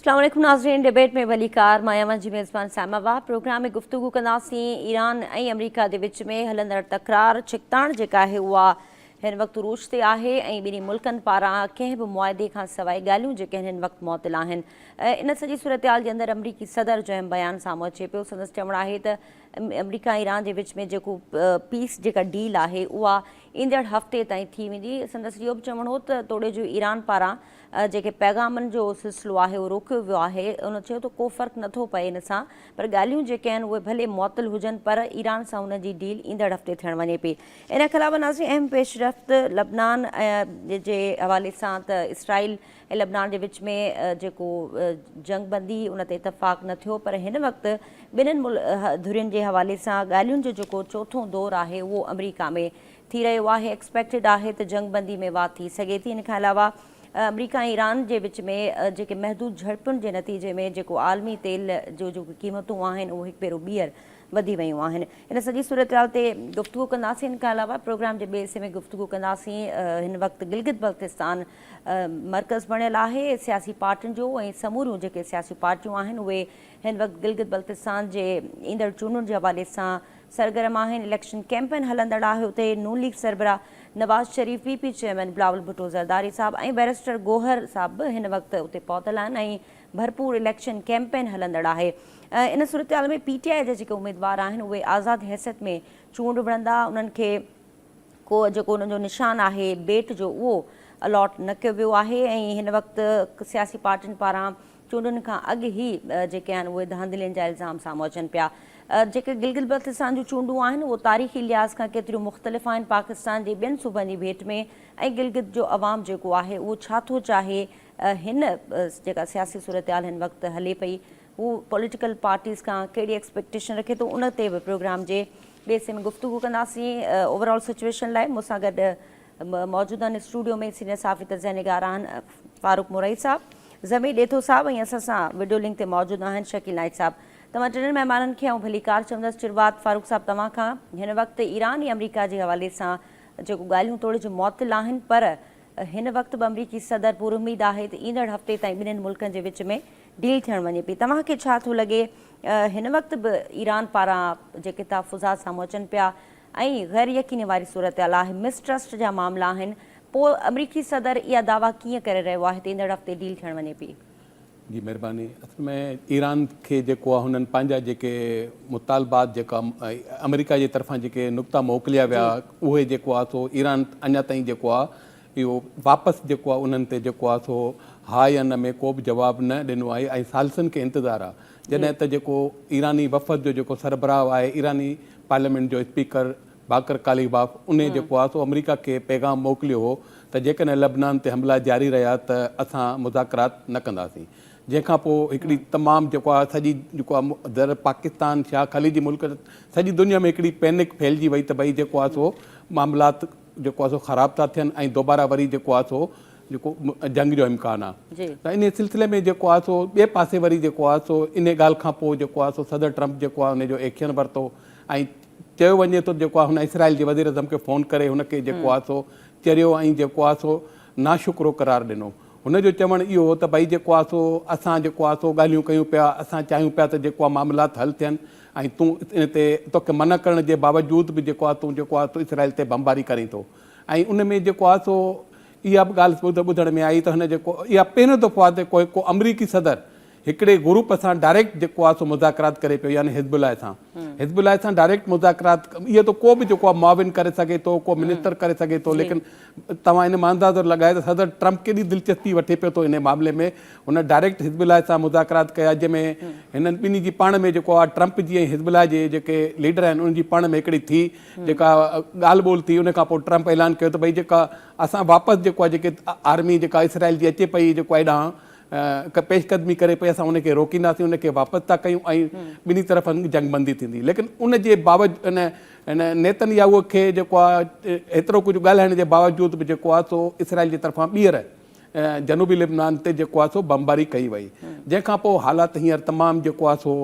اسلام عليڪم ناظرين ڊبيٽ ۾ ڀليڪار مان اوهان جي ميزبان سائمه واهه پروگرام ۾ گفتگو ڪنداسين ايران ۽ آمريڪا جي وچ ۾ هلندڙ تڪرار ڇڪتاڻ جيڪا آهي اها هن وقت عروج تي آهي ۽ ٻنهي ملڪن پاران ڪنهن به معاهدي کان سواء ڳالهيون جيڪي هن وقت معطل آهن ان سڄي صورتحال جي اندر آمريڪي صدر جو اهم بيان سامهون اچي پيو سندس چوڻ آهي ته آمريڪا ۽ ايران جي وچ ۾ جيڪو پيس جيڪا ڊيل آهي اها ايندڙ هفتي تائين ٿي ويندي سندس اهو به چوڻ هو ته توڙي جو ايران پاران جيڪي پيغامن جو سلسلو آهي اهو روڪيو ويو آهي هن چيو ته ڪو فرق نٿو پئي ان سان پر ڳالهيون جيڪي آهن اهي ڀلي معطل هجن پر ايران سان هن جي ڊيل ايندڙ هفتي ٿيڻ وڃي پئي ان کان علاوه ناظرين اهم پيش رفت لبنان جي حوالي سان ته اسرائيل ۽ لبنان جي وچ ۾ جيڪو جنگ بندي ان تي اتفاق نه ٿيو پر هن وقت ٻنهن ڌرين جي حوالي سان ڳالهين جو جيڪو چوٿون دور آهي اهو آمريڪا ۾ ٿي رهيو آهي ايڪسپيڪٽيڊ آهي ته جنگ بندي ۾ واڌ ٿي سگهي ٿي ان کان علاوه آمريڪا ۽ ايران جي وچ ۾ جيڪي محدود جهڙپن جي نتيجي ۾ جيڪو عالمي تيل جو جيڪي قيمتون آهن اهو هڪ ڀيرو ٻيهر وڌي ويون آهن ان سڄي صورتحال تي گفتگو ڪنداسين ان کان علاوه پروگرام جي ٻئي حصي ۾ گفتگو ڪنداسين هن وقت گلگت بلتستان مرڪز بڻيل آهي سياسي پارٽين جو ۽ سموريون جيڪي سياسي پارٽيون آهن اهي هن وقت گلگت بلتستان جي ايندڙ چونڊن جي حوالي سان سرگرم آهن، اليڪشن ڪيمپين هلندڙ آهي اتي نون ليگ سربراهه Nawaz Sharif, P P chairman Bilawal Bhutto Zardari صاحب ۽ بئريسٽر گوهر صاحب به هن وقت اتي پهتل آهن ۽ ڀرپور اليڪشن ڪيمپين هلندڙ آهي ان صورتحال ۾ پي ٽي آء جا جيڪي اميدوار آهن اهي آزاد حيثيت ۾ چونڊ وڙهندا انهن کي ڪو جيڪو انهن جو نشان آهي بيٽ جو اهو الاٽ نه ڪيو ويو آهي ۽ هن وقت سياسي پارٽين پاران چونڊن کان اڳ ئي جيڪي آهن اهي ڌانڌلين جا الزام سامهون اچن پيا. جيڪي گلگت بلتستان جون چونڊون آهن اهو تاريخي لحاظ کان ڪيتريون مختلف آهن پاڪستان جي ٻين صوبن جي ڀيٽ ۾ ۽ گلگت جو عوام جيڪو آهي اهو ڇا ٿو چاهي هن جيڪا سياسي صورتحال هن وقت هلي پئي هو پوليٽيڪل پارٽيز کان ڪهڙي ايڪسپيڪٽيشن رکي ٿو ان تي به پروگرام جي ٻئي حصي ۾ گفتگو ڪنداسين اوور آل سچويشن لاء مون سان گڏ موجود آهن اسٽوڊيو ۾ سينيئر صحافي تجزيه نگار آهن فاروق مورائي صاحب، ضمير ڏيٿو صاحب ۽ اسان سان وڊيو لنڪ تي موجود آهن شڪيل نائچ صاحب. توهان ٽنهي مهمانن کي آئون ڀليڪار چوندس. شروعات فاروق صاحب توهان کان. هن وقت ايران ۽ آمريڪا جي حوالي سان جيڪو ڳالهيون توڙي جو معطل آهن پر هن وقت به آمريڪي صدر پراميد آهي ته ايندڙ هفتي تائين ٻنهين ملڪن جي وچ ۾ ڊيل ٿيڻ وڃي پئي. توهان کي ڇا ٿو لڳي هن وقت به ايران پاران جيڪي تحفظات سامهون اچن پيا ۽ غير يقيني واري صورتحال آهي، مس ٽرسٽ جا معاملا آهن، پوء آمريڪي صدر اها دعويٰ ڪيئن ڪري رهيو آهي ته ايندڙ هفتي ڊيل ٿيڻ وڃي پئي؟ جي مهرباني اصل ۾ ايران کي جيڪو آهي هنن پنهنجا جيڪي مطالبات جيڪا آمريڪا جي طرفان جيڪي نقطا موڪليا ويا اهي جيڪو آهي سو ايران اڃا تائين جيڪو آهي اهو واپس جيڪو آهي انهن تي جيڪو آهي سو ها يا نه ۾ ڪو به جواب نه ڏنو آهي ۽ ثالثن کي انتظار آهي جڏهن ته جيڪو ايراني وفد جو جيڪو سربراهه آهي ايراني پارليامينٽ جو اسپيڪر باقر قاليباف انهي جيڪو آهي سو آمريڪا کي پيغام موڪليو هو ته جيڪڏهن لبنان تي حملا جاري رهيا ته اسان مذاڪرات نه ڪنداسين جنهن کان پوء هڪڙي تمام جيڪو آهي سڄي جيڪو آهي در پاڪستان ڇا خليجي ملڪ سڄي دنيا ۾ هڪڙي پينڪ ڦهلجي وئي ته ڀئي جيڪو آهي سو معاملات جيڪو آهي سو خراب ٿا ٿين ۽ دوباره وري جيڪو آهي سو جيڪو جنگ جو امڪان آهي ته انهي سلسلي ۾ جيڪو آهي سو ٻئي پاسي وري جيڪو آهي سو انهي ڳالهه کان پوء جيڪو آهي سو صدر ٽرمپ جيڪو آهي انهي جو ايڪشن ورتو ۽ چيو وڃي ٿو جيڪو آهي هن اسرائيل جي وزيراعظم کي فون ڪري هن کي جيڪو آهي سو چريو ۽ جيڪو آهي سو ناشڪرو قرار ڏنو هن جو چوڻ اهو هو ته ڀئي جيڪو آهي سو اسان جيڪو آهي سو ڳالهيون ڪيون پيا اسان چاهيون پيا ته جيڪو آهي معاملات حل ٿين ۽ تون ان تي توکي منع ڪرڻ جي باوجود به جيڪو آهي تون جيڪو آهي سو اسرائيل تي بمباري ڪرين ٿو ۽ ان ۾ جيڪو آهي سو اها به ڳالهه ٻڌڻ ۾ آئي ته هن جيڪو اها پهريون دفعو آهي ته ڪو آمريڪي صدر هڪڙي گروپ سان ڊائريڪٽ جيڪو آهي سو مذاڪرات ڪري پيو يعني حزب الله سان حزب الله سان ڊائريڪٽ مذاڪرات اهو ته ڪو به جيڪو آهي معاون ڪري سگهي ٿو ڪو منسٽر ڪري سگهي ٿو ليڪن توهان ان مان اندازو لڳايو ته صدر ٽرمپ ڪيڏي دلچسپي وٺي پيو ٿو ان معاملي ۾ هن ڊائريڪٽ حزب الله سان مذاڪرات ڪيا جنهن ۾ هنن ٻنهي جي پاڻ ۾ جيڪو آهي ٽرمپ جي ۽ حزب الله جي جيڪي ليڊر آهن انهن جي پاڻ ۾ هڪڙي ٿي جيڪا ڳالهه ٻولهه ٿي ان کان پوء ٽرمپ اعلان ڪيو ته ڀئي جيڪا اسان واپس جيڪو آهي جيڪي آرمي جيڪا اسرائيل جي اچي پئي جيڪو آهي هيڏانهن پيش قدمي ڪري پئي اسان ان کي روڪينداسين ان کي واپس ٿا ڪيون ۽ ٻنهي طرفن جنگ بندي ٿيندي ليڪن ان جي باوجود ان ان نيتن ياهو کي جيڪو آهي ايترو ڪجهه ڳالهائڻ جي باوجود به جيڪو آهي سو اسرائيل جي طرفان ٻيهر جنوبي لبنان تي جيڪو آهي سو بمباري ڪئي وئي جنهن کان پوء حالات هينئر تمام جيڪو آهي سو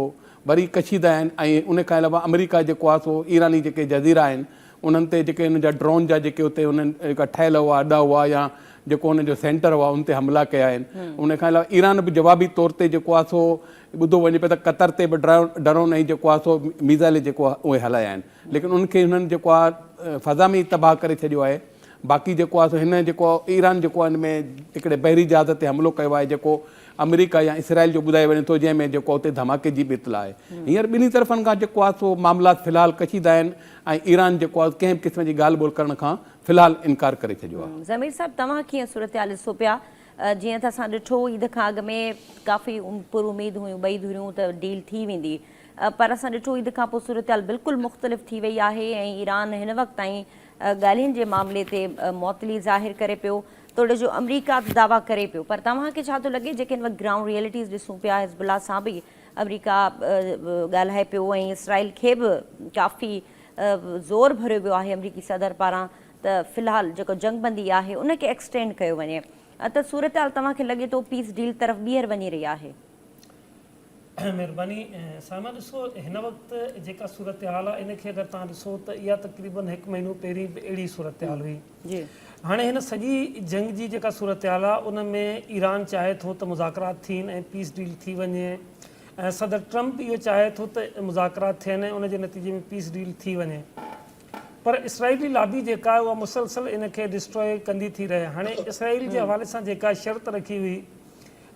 وري ڪشيده آهن ۽ ان کان علاوه آمريڪا جيڪو آهي سو ايراني جيڪي جزيرا آهن انهن تي جيڪي انهن جا ڊرون جا جيڪي اتي انهن جيڪا ٺهيل هئا اڏا هئا يا جيڪو انهن جو سينٽر هئا ان تي حملا ڪيا آهن. ان کان علاوه ايران به جوابي طور تي جيڪو آهي سو ٻڌو وڃي پيو ته قطر تي به ڊرون ۽ جيڪو آهي سو ميزائل جيڪو آهي اهي هلايا آهن ليڪن ان کي هنن جيڪو آهي فضا ۾ ئي تباهه ڪري ڇڏيو آهي. باقي جيڪو آهي سو هن جيڪو ايران جيڪو آهي ان ۾ هڪڙي بحري جهاز تي حملو ڪيو آهي جيڪو آمريڪا يا اسرائيل جو ٻڌايو وڃي ٿو جنهن ۾ جيڪو اتي ڌماڪي جي به اطلاع آهي. هينئر ٻنهي طرفن کان جيڪو آهي سو معاملات في الحال ڪشيده آهن ۽ ايران جيڪو آهي ڪنهن به قسم جي ڳالهه ٻولهه ڪرڻ کان في الحال انڪار ڪري ڇڏيو آهي. ضمير صاحب توهان ڪيئن صورتحال ڏسو پيا جيئن ته اسان ڏٺو عيد کان اڳ ۾ ڪافي پر اميد هيون ٻئي ڌريون ته ڊيل ٿي ويندي پر اسان ڏٺو عيد کان پوء صورتحال بلڪل مختلف ٿي وئي آهي ۽ ايران هن وقت تائين ڳالهين جي معاملي تي معطلي ظاهر ڪري پيو توڙي جو آمريڪا ته دعويٰ ڪري پيو پر توهان کي ڇا ٿو لڳي جيڪي هن وقت گرائونڊ ريئلٽيز ڏسون پيا حزب الله سان به آمريڪا ڳالهائي پيو ۽ اسرائيل کي به ڪافي زور ڀريو ويو آهي آمريڪي صدر پاران ته في الحال جيڪو جنگ بندي آهي ان کي ايڪسٽينڊ ڪيو وڃي ته صورتحال توهان کي لڳي ٿو پيس ڊيل طرف ٻيهر وڃي رهي آهي؟ مهرباني سائمه ڏسو هن وقت جيڪا صورتحال آهي ان کي اگر توهان ڏسو ته اها تقريبن هڪ مهينو پهرين به اهڙي صورتحال هئي جي هاڻي هن سڄي جنگ جي جيڪا صورتحال آهي ان ۾ ايران چاهي ٿو ته مذاڪرات ٿين ۽ پيس ڊيل ٿي وڃي ۽ صدر ٽرمپ به اهو چاهي ٿو ته مذاڪرات ٿين ۽ ان جي نتيجي ۾ پيس ڊيل ٿي وڃي پر اسرائيلي لابي جيڪا آهي اها مسلسل ان کي ڊسٽروء ڪندي ٿي رهي هاڻي اسرائيل جي حوالي سان جيڪا شرط رکي هئي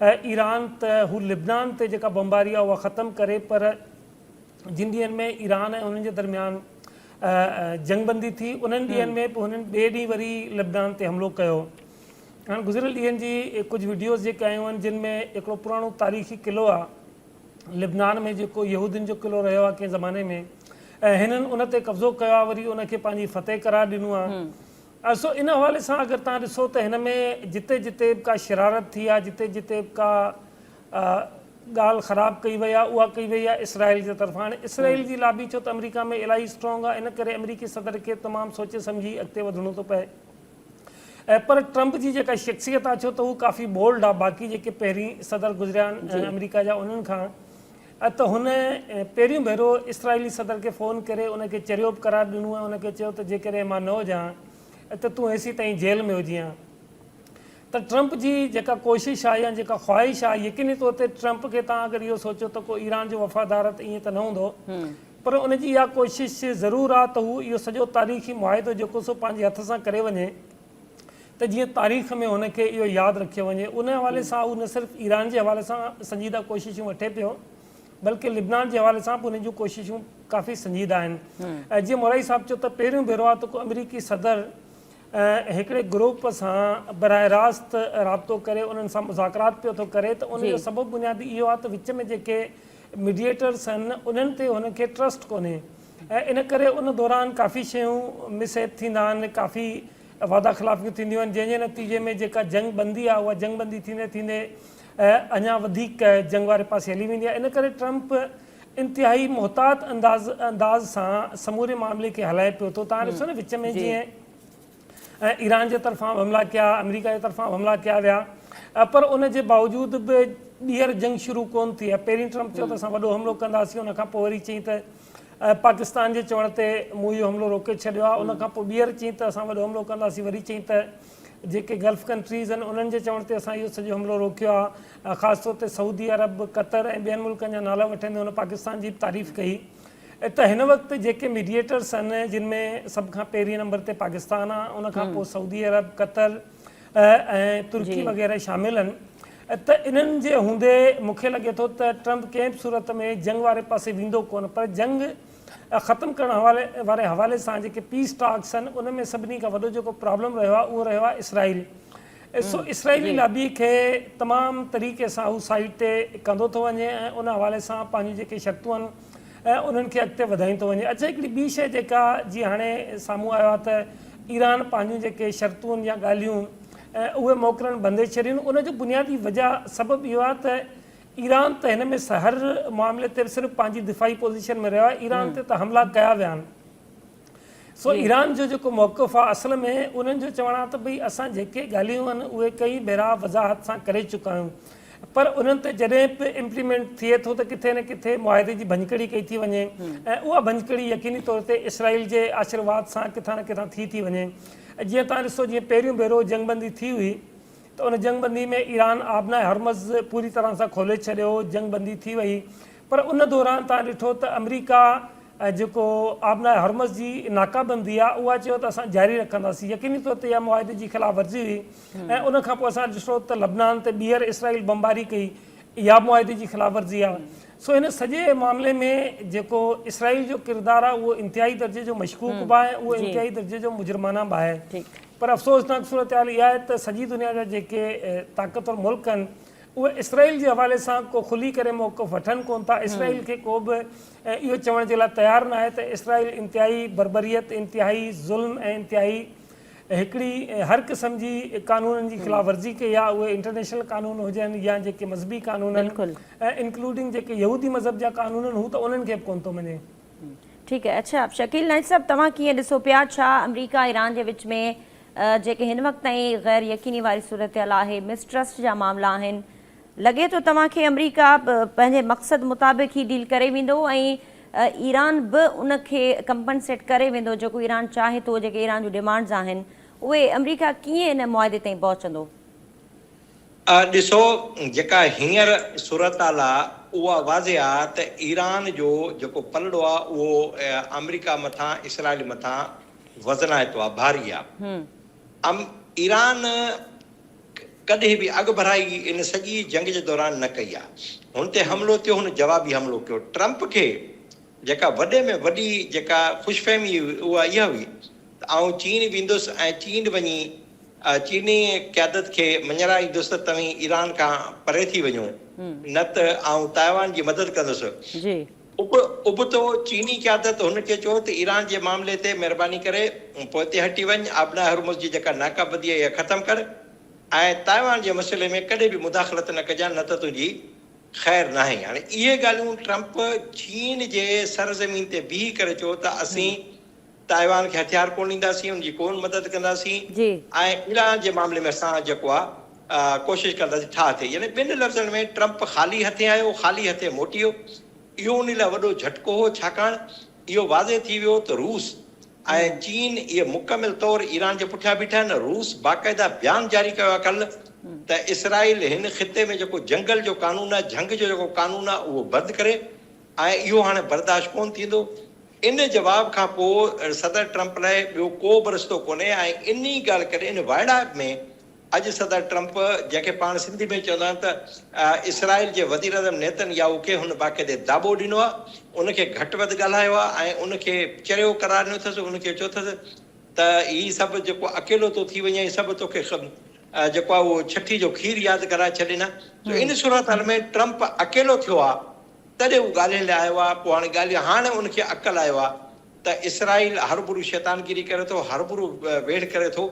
ايران ته هو لبنان تي جيڪا بمباري آهي اها ختم ڪري پر جن ڏينهن ۾ ايران ۽ انهن جي درميان جنگ بندي ٿي انهن ڏينهن ۾ به هنن ٻئي ڏينهن وري لبنان تي حملو ڪيو. هاڻ گذريل ڏينهن جي ڪجهه وڊيوز جيڪي آيون آهن جن ۾ هڪڙو پراڻو تاريخي قلعو آهي لبنان ۾ جيڪو يهودين جو قلعو رهيو آهي ڪنهن زماني ۾ ۽ هنن ان تي قبضو ڪيو آهي وري ان کي پنهنجي فتح قرار ڏنو آهي. سو ان حوالي سان اگر توهان ڏسو ته هن ۾ جتي جتي به ڪا شرارت ٿي آهي، جتي جتي به ڪا ڳالهه خراب ڪئي وئي آهي اها ڪئي وئي آهي اسرائيل جي طرفان. هاڻي اسرائيل جي لابي ڇو ته آمريڪا ۾ الاهي اسٽرانگ آهي ان ڪري آمريڪي صدر کي تمام سوچي سمجهي اڳتي وڌڻو ٿو پئي. پر ٽرمپ جي جيڪا شخصيت آهي ڇو ته هو ڪافي بولڊ آهي باقي جيڪي پهرين صدر گذريا آهن آمريڪا جا انهن کان ته هن پهريون ڀيرو اسرائيلي صدر کي فون ڪري ان کي چريو به قرار ڏنو ۽ ان کي چيو ته جيڪڏهن مان نه هجان ها ته تون هيسين تائين جيل ۾ هجين ها ته ٽرمپ جي جيڪا ڪوشش آهي يا جيڪا خواهش آهي يقيني طور تي ٽرمپ کي توهان اگر اهو سوچيو ته ڪو ايران جو وفادار ته ائين ته نه هوندو پر ان جي اها ڪوشش ضرور آهي ته هو اهو سڄو تاريخي معاهدو جيڪو سو پنهنجي هٿ سان ڪري وڃي ته جيئن تاريخ ۾ هن کي اهو ياد رکيو وڃي. ان حوالي سان هو نه صرف ايران جي حوالي سان سنجيده ڪوششون وٺي پيو بلڪه لبنان جي حوالي سان به هن جون ڪوششون ڪافي سنجيده آهن. جيئن مورائي صاحب چيو ته پهريون ڀيرو آهي ته ڪو آمريڪي صدر هڪڙي گروپ سان براهه راست رابطو ڪري انهن سان مذاڪرات پيو ٿو ڪري ته ان جو سبب بنيادي اهو آهي ته وچ ۾ جيڪي ميڊيئيٽرس آهن انهن تي هن کي ٽرسٽ ڪونهي ۽ ان ڪري ان دوران ڪافي شيون مس هيپ ٿيندا آهن ڪافي وعده خلافيون ٿينديون آهن جنهن جي نتيجي ۾ جيڪا جنگ بندي آهي اها جنگ بندي ٿيندي ٿيندي اڃا وڌيڪ جنگ واري پاسي هلي ويندي آهي ان ڪري ٽرمپ انتهائي محتاط انداز انداز سان سموري معاملي کي هلائي پيو ٿو تان ڏسو نه وچ ۾ جيئن ايران جي طرفان به حملا ڪيا آمريڪا جي طرفان به حملا ڪيا ويا پر ان جي باوجود به ٻيهر جنگ شروع ڪون ٿي پهرين ٽرمپ چيو ته اسان وڏو حملو ڪنداسين ان کان پوء وري چيائين ته پاڪستان جي چوڻ تي مون اهو حملو روڪي ڇڏيو آهي ان کان پوء ٻيهر چيائين ته اسان وڏو حملو ڪنداسين وري چيائين ته جيڪي گلف ڪنٽريز آهن انهن جي چوڻ تي اسان اهو سڄو حملو روڪيو آهي خاص طور تي سعودي عرب قطر ۽ ٻين ملڪن جا نالا وٺندي هن پاڪستان جي به تعريف ڪئي ته هن وقت جيڪي ميڊيئيٽرس آهن جن ۾ سڀ کان پهرين نمبر تي پاڪستان آهي ان کان پوء سعودي عرب قطر ۽ ترڪي وغيره شامل آهن ته انهن جي هوندي مون کي لڳي ٿو ته ٽرمپ ڪنهن به صورت ۾ جنگ واري پاسي ويندو ڪونه پر جنگ ختم ڪرڻ حوالي واري حوالي سان جيڪي پيس ٽاڪس آهن ان ۾ سڀني کان وڏو جيڪو پرابلم رهيو آهي اهو رهيو آهي اسرائيل سو اسرائيلي لابي کي تمام طريقي سان هو سائيڊ تي ڪندو ٿو وڃي ۽ ان حوالي سان پنهنجون جيڪي شرطون آهن انهن کي اڳتي وڌائيندو وڃي اڇا هڪڙي ٻي شيء جيڪا جي هاڻي سامهون آيو آهي ته ايران پنهنجون جيڪي شرطون يا ڳالهيون اهي موڪلڻ بندي ڇڏين ان جو بنيادي وجه سبب اهو آهي ته ايران ته هن ۾ هر معاملي تي صرف پنهنجي دفاعي پوزيشن ۾ رهيو آهي ايران تي ته حملا ڪيا ويا آهن سو ايران جو جيڪو موقف آهي اصل ۾ انهن جو چوڻ آهي ته ڀئي اسان جيڪي ڳالهيون آهن اهي ڪئي ڀيرا وضاحت سان ڪري چڪا آهيون پر انهن تي جڏهن به امپليمينٽ ٿئي ٿو ته ڪٿي نه ڪٿي معاهدي جي ڀڃڪڙي ڪئي ٿي وڃي ۽ اها ڀڃڪڙي يقيني طور تي اسرائيل جي آشرواد سان ڪٿان نه ڪٿان ٿي ٿي وڃي. جيئن توهان ڏسو جيئن پهريون ڀيرو جنگ بندي ٿي هئي ته ان جنگ بندي ۾ ايران آبناء هرمز پوري طرح سان کولي ڇڏيو، جنگ بندي ٿي وئي پر ان دوران توهان ڏٺو ته آمريڪا جيڪو آبناء هرمز جي ناڪابندي آهي اها چيو ته اسان جاري رکنداسين يقيني طور تي اها معاهدي جي خلاف ورزي هئي ۽ ان کان پوء اسان ڏٺو ته لبنان تي ٻيهر اسرائيل بمباري ڪئي اها به معاهدي جي خلاف ورزي آهي سو هن سڄي معاملي ۾ جيڪو اسرائيل جو ڪردار آهي اهو انتهائي درجي جو مشڪوڪ به آهي اهو انتهائي درجي جو مجرمانه به آهي پر افسوسناڪ صورتحال اها آهي ته سڄي دنيا جا جيڪي طاقتور ملڪ آهن اهي اسرائيل جي حوالي سان ڪو کلي ڪري موقف وٺن ڪون ٿا اسرائيل کي ڪو به اهو چوڻ جي لاء تيار ناهي ته اسرائيل انتهائي بربريت انتهائي ظلم ۽ انتهائي هڪڙي هر قسم جي قانونن جي خلاف ورزي ڪئي آهي اهي انٽرنيشنل قانون هجن يا جيڪي مذهبي قانون آهن ۽ انڪلوڊنگ جيڪي يهودي مذهب جا قانون آهن هو ته انهن کي به ڪون ٿو مڃي. ٺيڪ آهي اڇا شڪيل نائچ صاحب توهان ڪيئن ڏسو پيا ڇا آمريڪا ايران جي وچ ۾ جيڪي هن وقت تائين غير يقيني واري صورتحال آهي مسٽرسٽ جا معاملا آهن لڳي ٿو توهان کي آمريڪا پنهنجي مقصد مطابق هي ڊيل ڪري ويندو ۽ ايران به ان کي ڪمپنسيٽ ڪري ويندو جيڪو ايران چاهي ٿو جيڪي ايران جون ڊيمانڊز آهن اهي آمريڪا ڪيئن ان معاهدي تائين پهچندو؟ ڏسو جيڪا هينئر صورتحال آ اها واضح آ ته ايران جو جيڪو پلڙو آ اهو آمريڪا مٿان اسرائيل مٿان وزنائتو آ ڀاري آ. ايران ڪڏهن به اڳڀرائي ان سڄي جنگ جي دوران نه ڪئي آهي. هن تي حملو ٿيو، هن جوابي حملو ڪيو. ٽرمپ کي جيڪا وڏي ۾ وڏي جيڪا خوشفهمي هئي اها اها هئي ته آئون چين ويندس ۽ چين وڃي چيني قيادت کي مڃرائيندس ته توهين ايران کان پري ٿي وڃو نه ته آئون تائيوان جي مدد ڪندس. ابتو چيني قيادت هن کي چيو ته ايران جي معاملي تي مهرباني ڪري پوئتي هٽي وڃ، آبناء هرمز جي جيڪا ناڪابندي آهي اها ختم ڪر ۽ تائيوان جي مسئلي ۾ ڪڏهن به مداخلت نه ڪجان نه ته تنهنجي خير ناهي. هاڻي اهي ڳالهيون ٽرمپ چين جي سرزمين تي بيهي ڪري چيو ته اسين تائيوان کي هٿيار ڪونه ڏينداسين، ان جي ڪونه مدد ڪنداسين ۽ ايران جي معاملي ۾ اسان جيڪو آهي ڪوشش ڪنداسين ٺاهه ٿئي. يعني ٻن لفظن ۾ ٽرمپ خالي هٿين آيو، خالي هٿين موٽي ويو. اهو ان لاء وڏو جهٽڪو هو، ڇاڪاڻ اهو واضح ٿي ويو ته روس ۽ چين اهي مڪمل طور ايران جي پٺيان بيٺا آهن. روس باقاعده بيان جاري ڪيو آهي ڪلهه ته اسرائيل هن خطي ۾ جيڪو جنگل جو قانون آهي، جهنگ جو جيڪو قانون آهي اهو بند ڪري ۽ اهو هاڻي برداشت ڪونه ٿيندو. ان جواب کان پوء صدر ٽرمپ لاء ٻيو ڪو به رستو ڪونهي ۽ انهي ڳالهه ڪري ان وائڙائپ ۾ اڄ صدر ٽرمپ جنهن کي پاڻ سنڌي ۾ چوندا آهن ته اسرائيل جي وزيراعظم نيتن ياهو کي هن باقاعدي داٻو ڏنو آهي، ان کي گهٽ وڌ ڳالهايو آهي ۽ ان کي چريو قرار ڏنو اٿس، ان کي چيو اٿس ته هي سڀ جيڪو اڪيلو ٿو ٿي وڃين ۽ سڀ توکي جيڪو آهي اهو ڇٺي جو کير ياد ڪرائي ڇڏين ها. سو ان صورتحال ۾ ٽرمپ اڪيلو ٿيو آهي تڏهن هو ڳالهين لاء آيو آهي، پوء هاڻي ڳالهيون هاڻي ان کي عقل آيو آهي ته اسرائيل هربرو شيطانگيري ڪري ٿو، هربرو ويڙهه ڪري ٿو،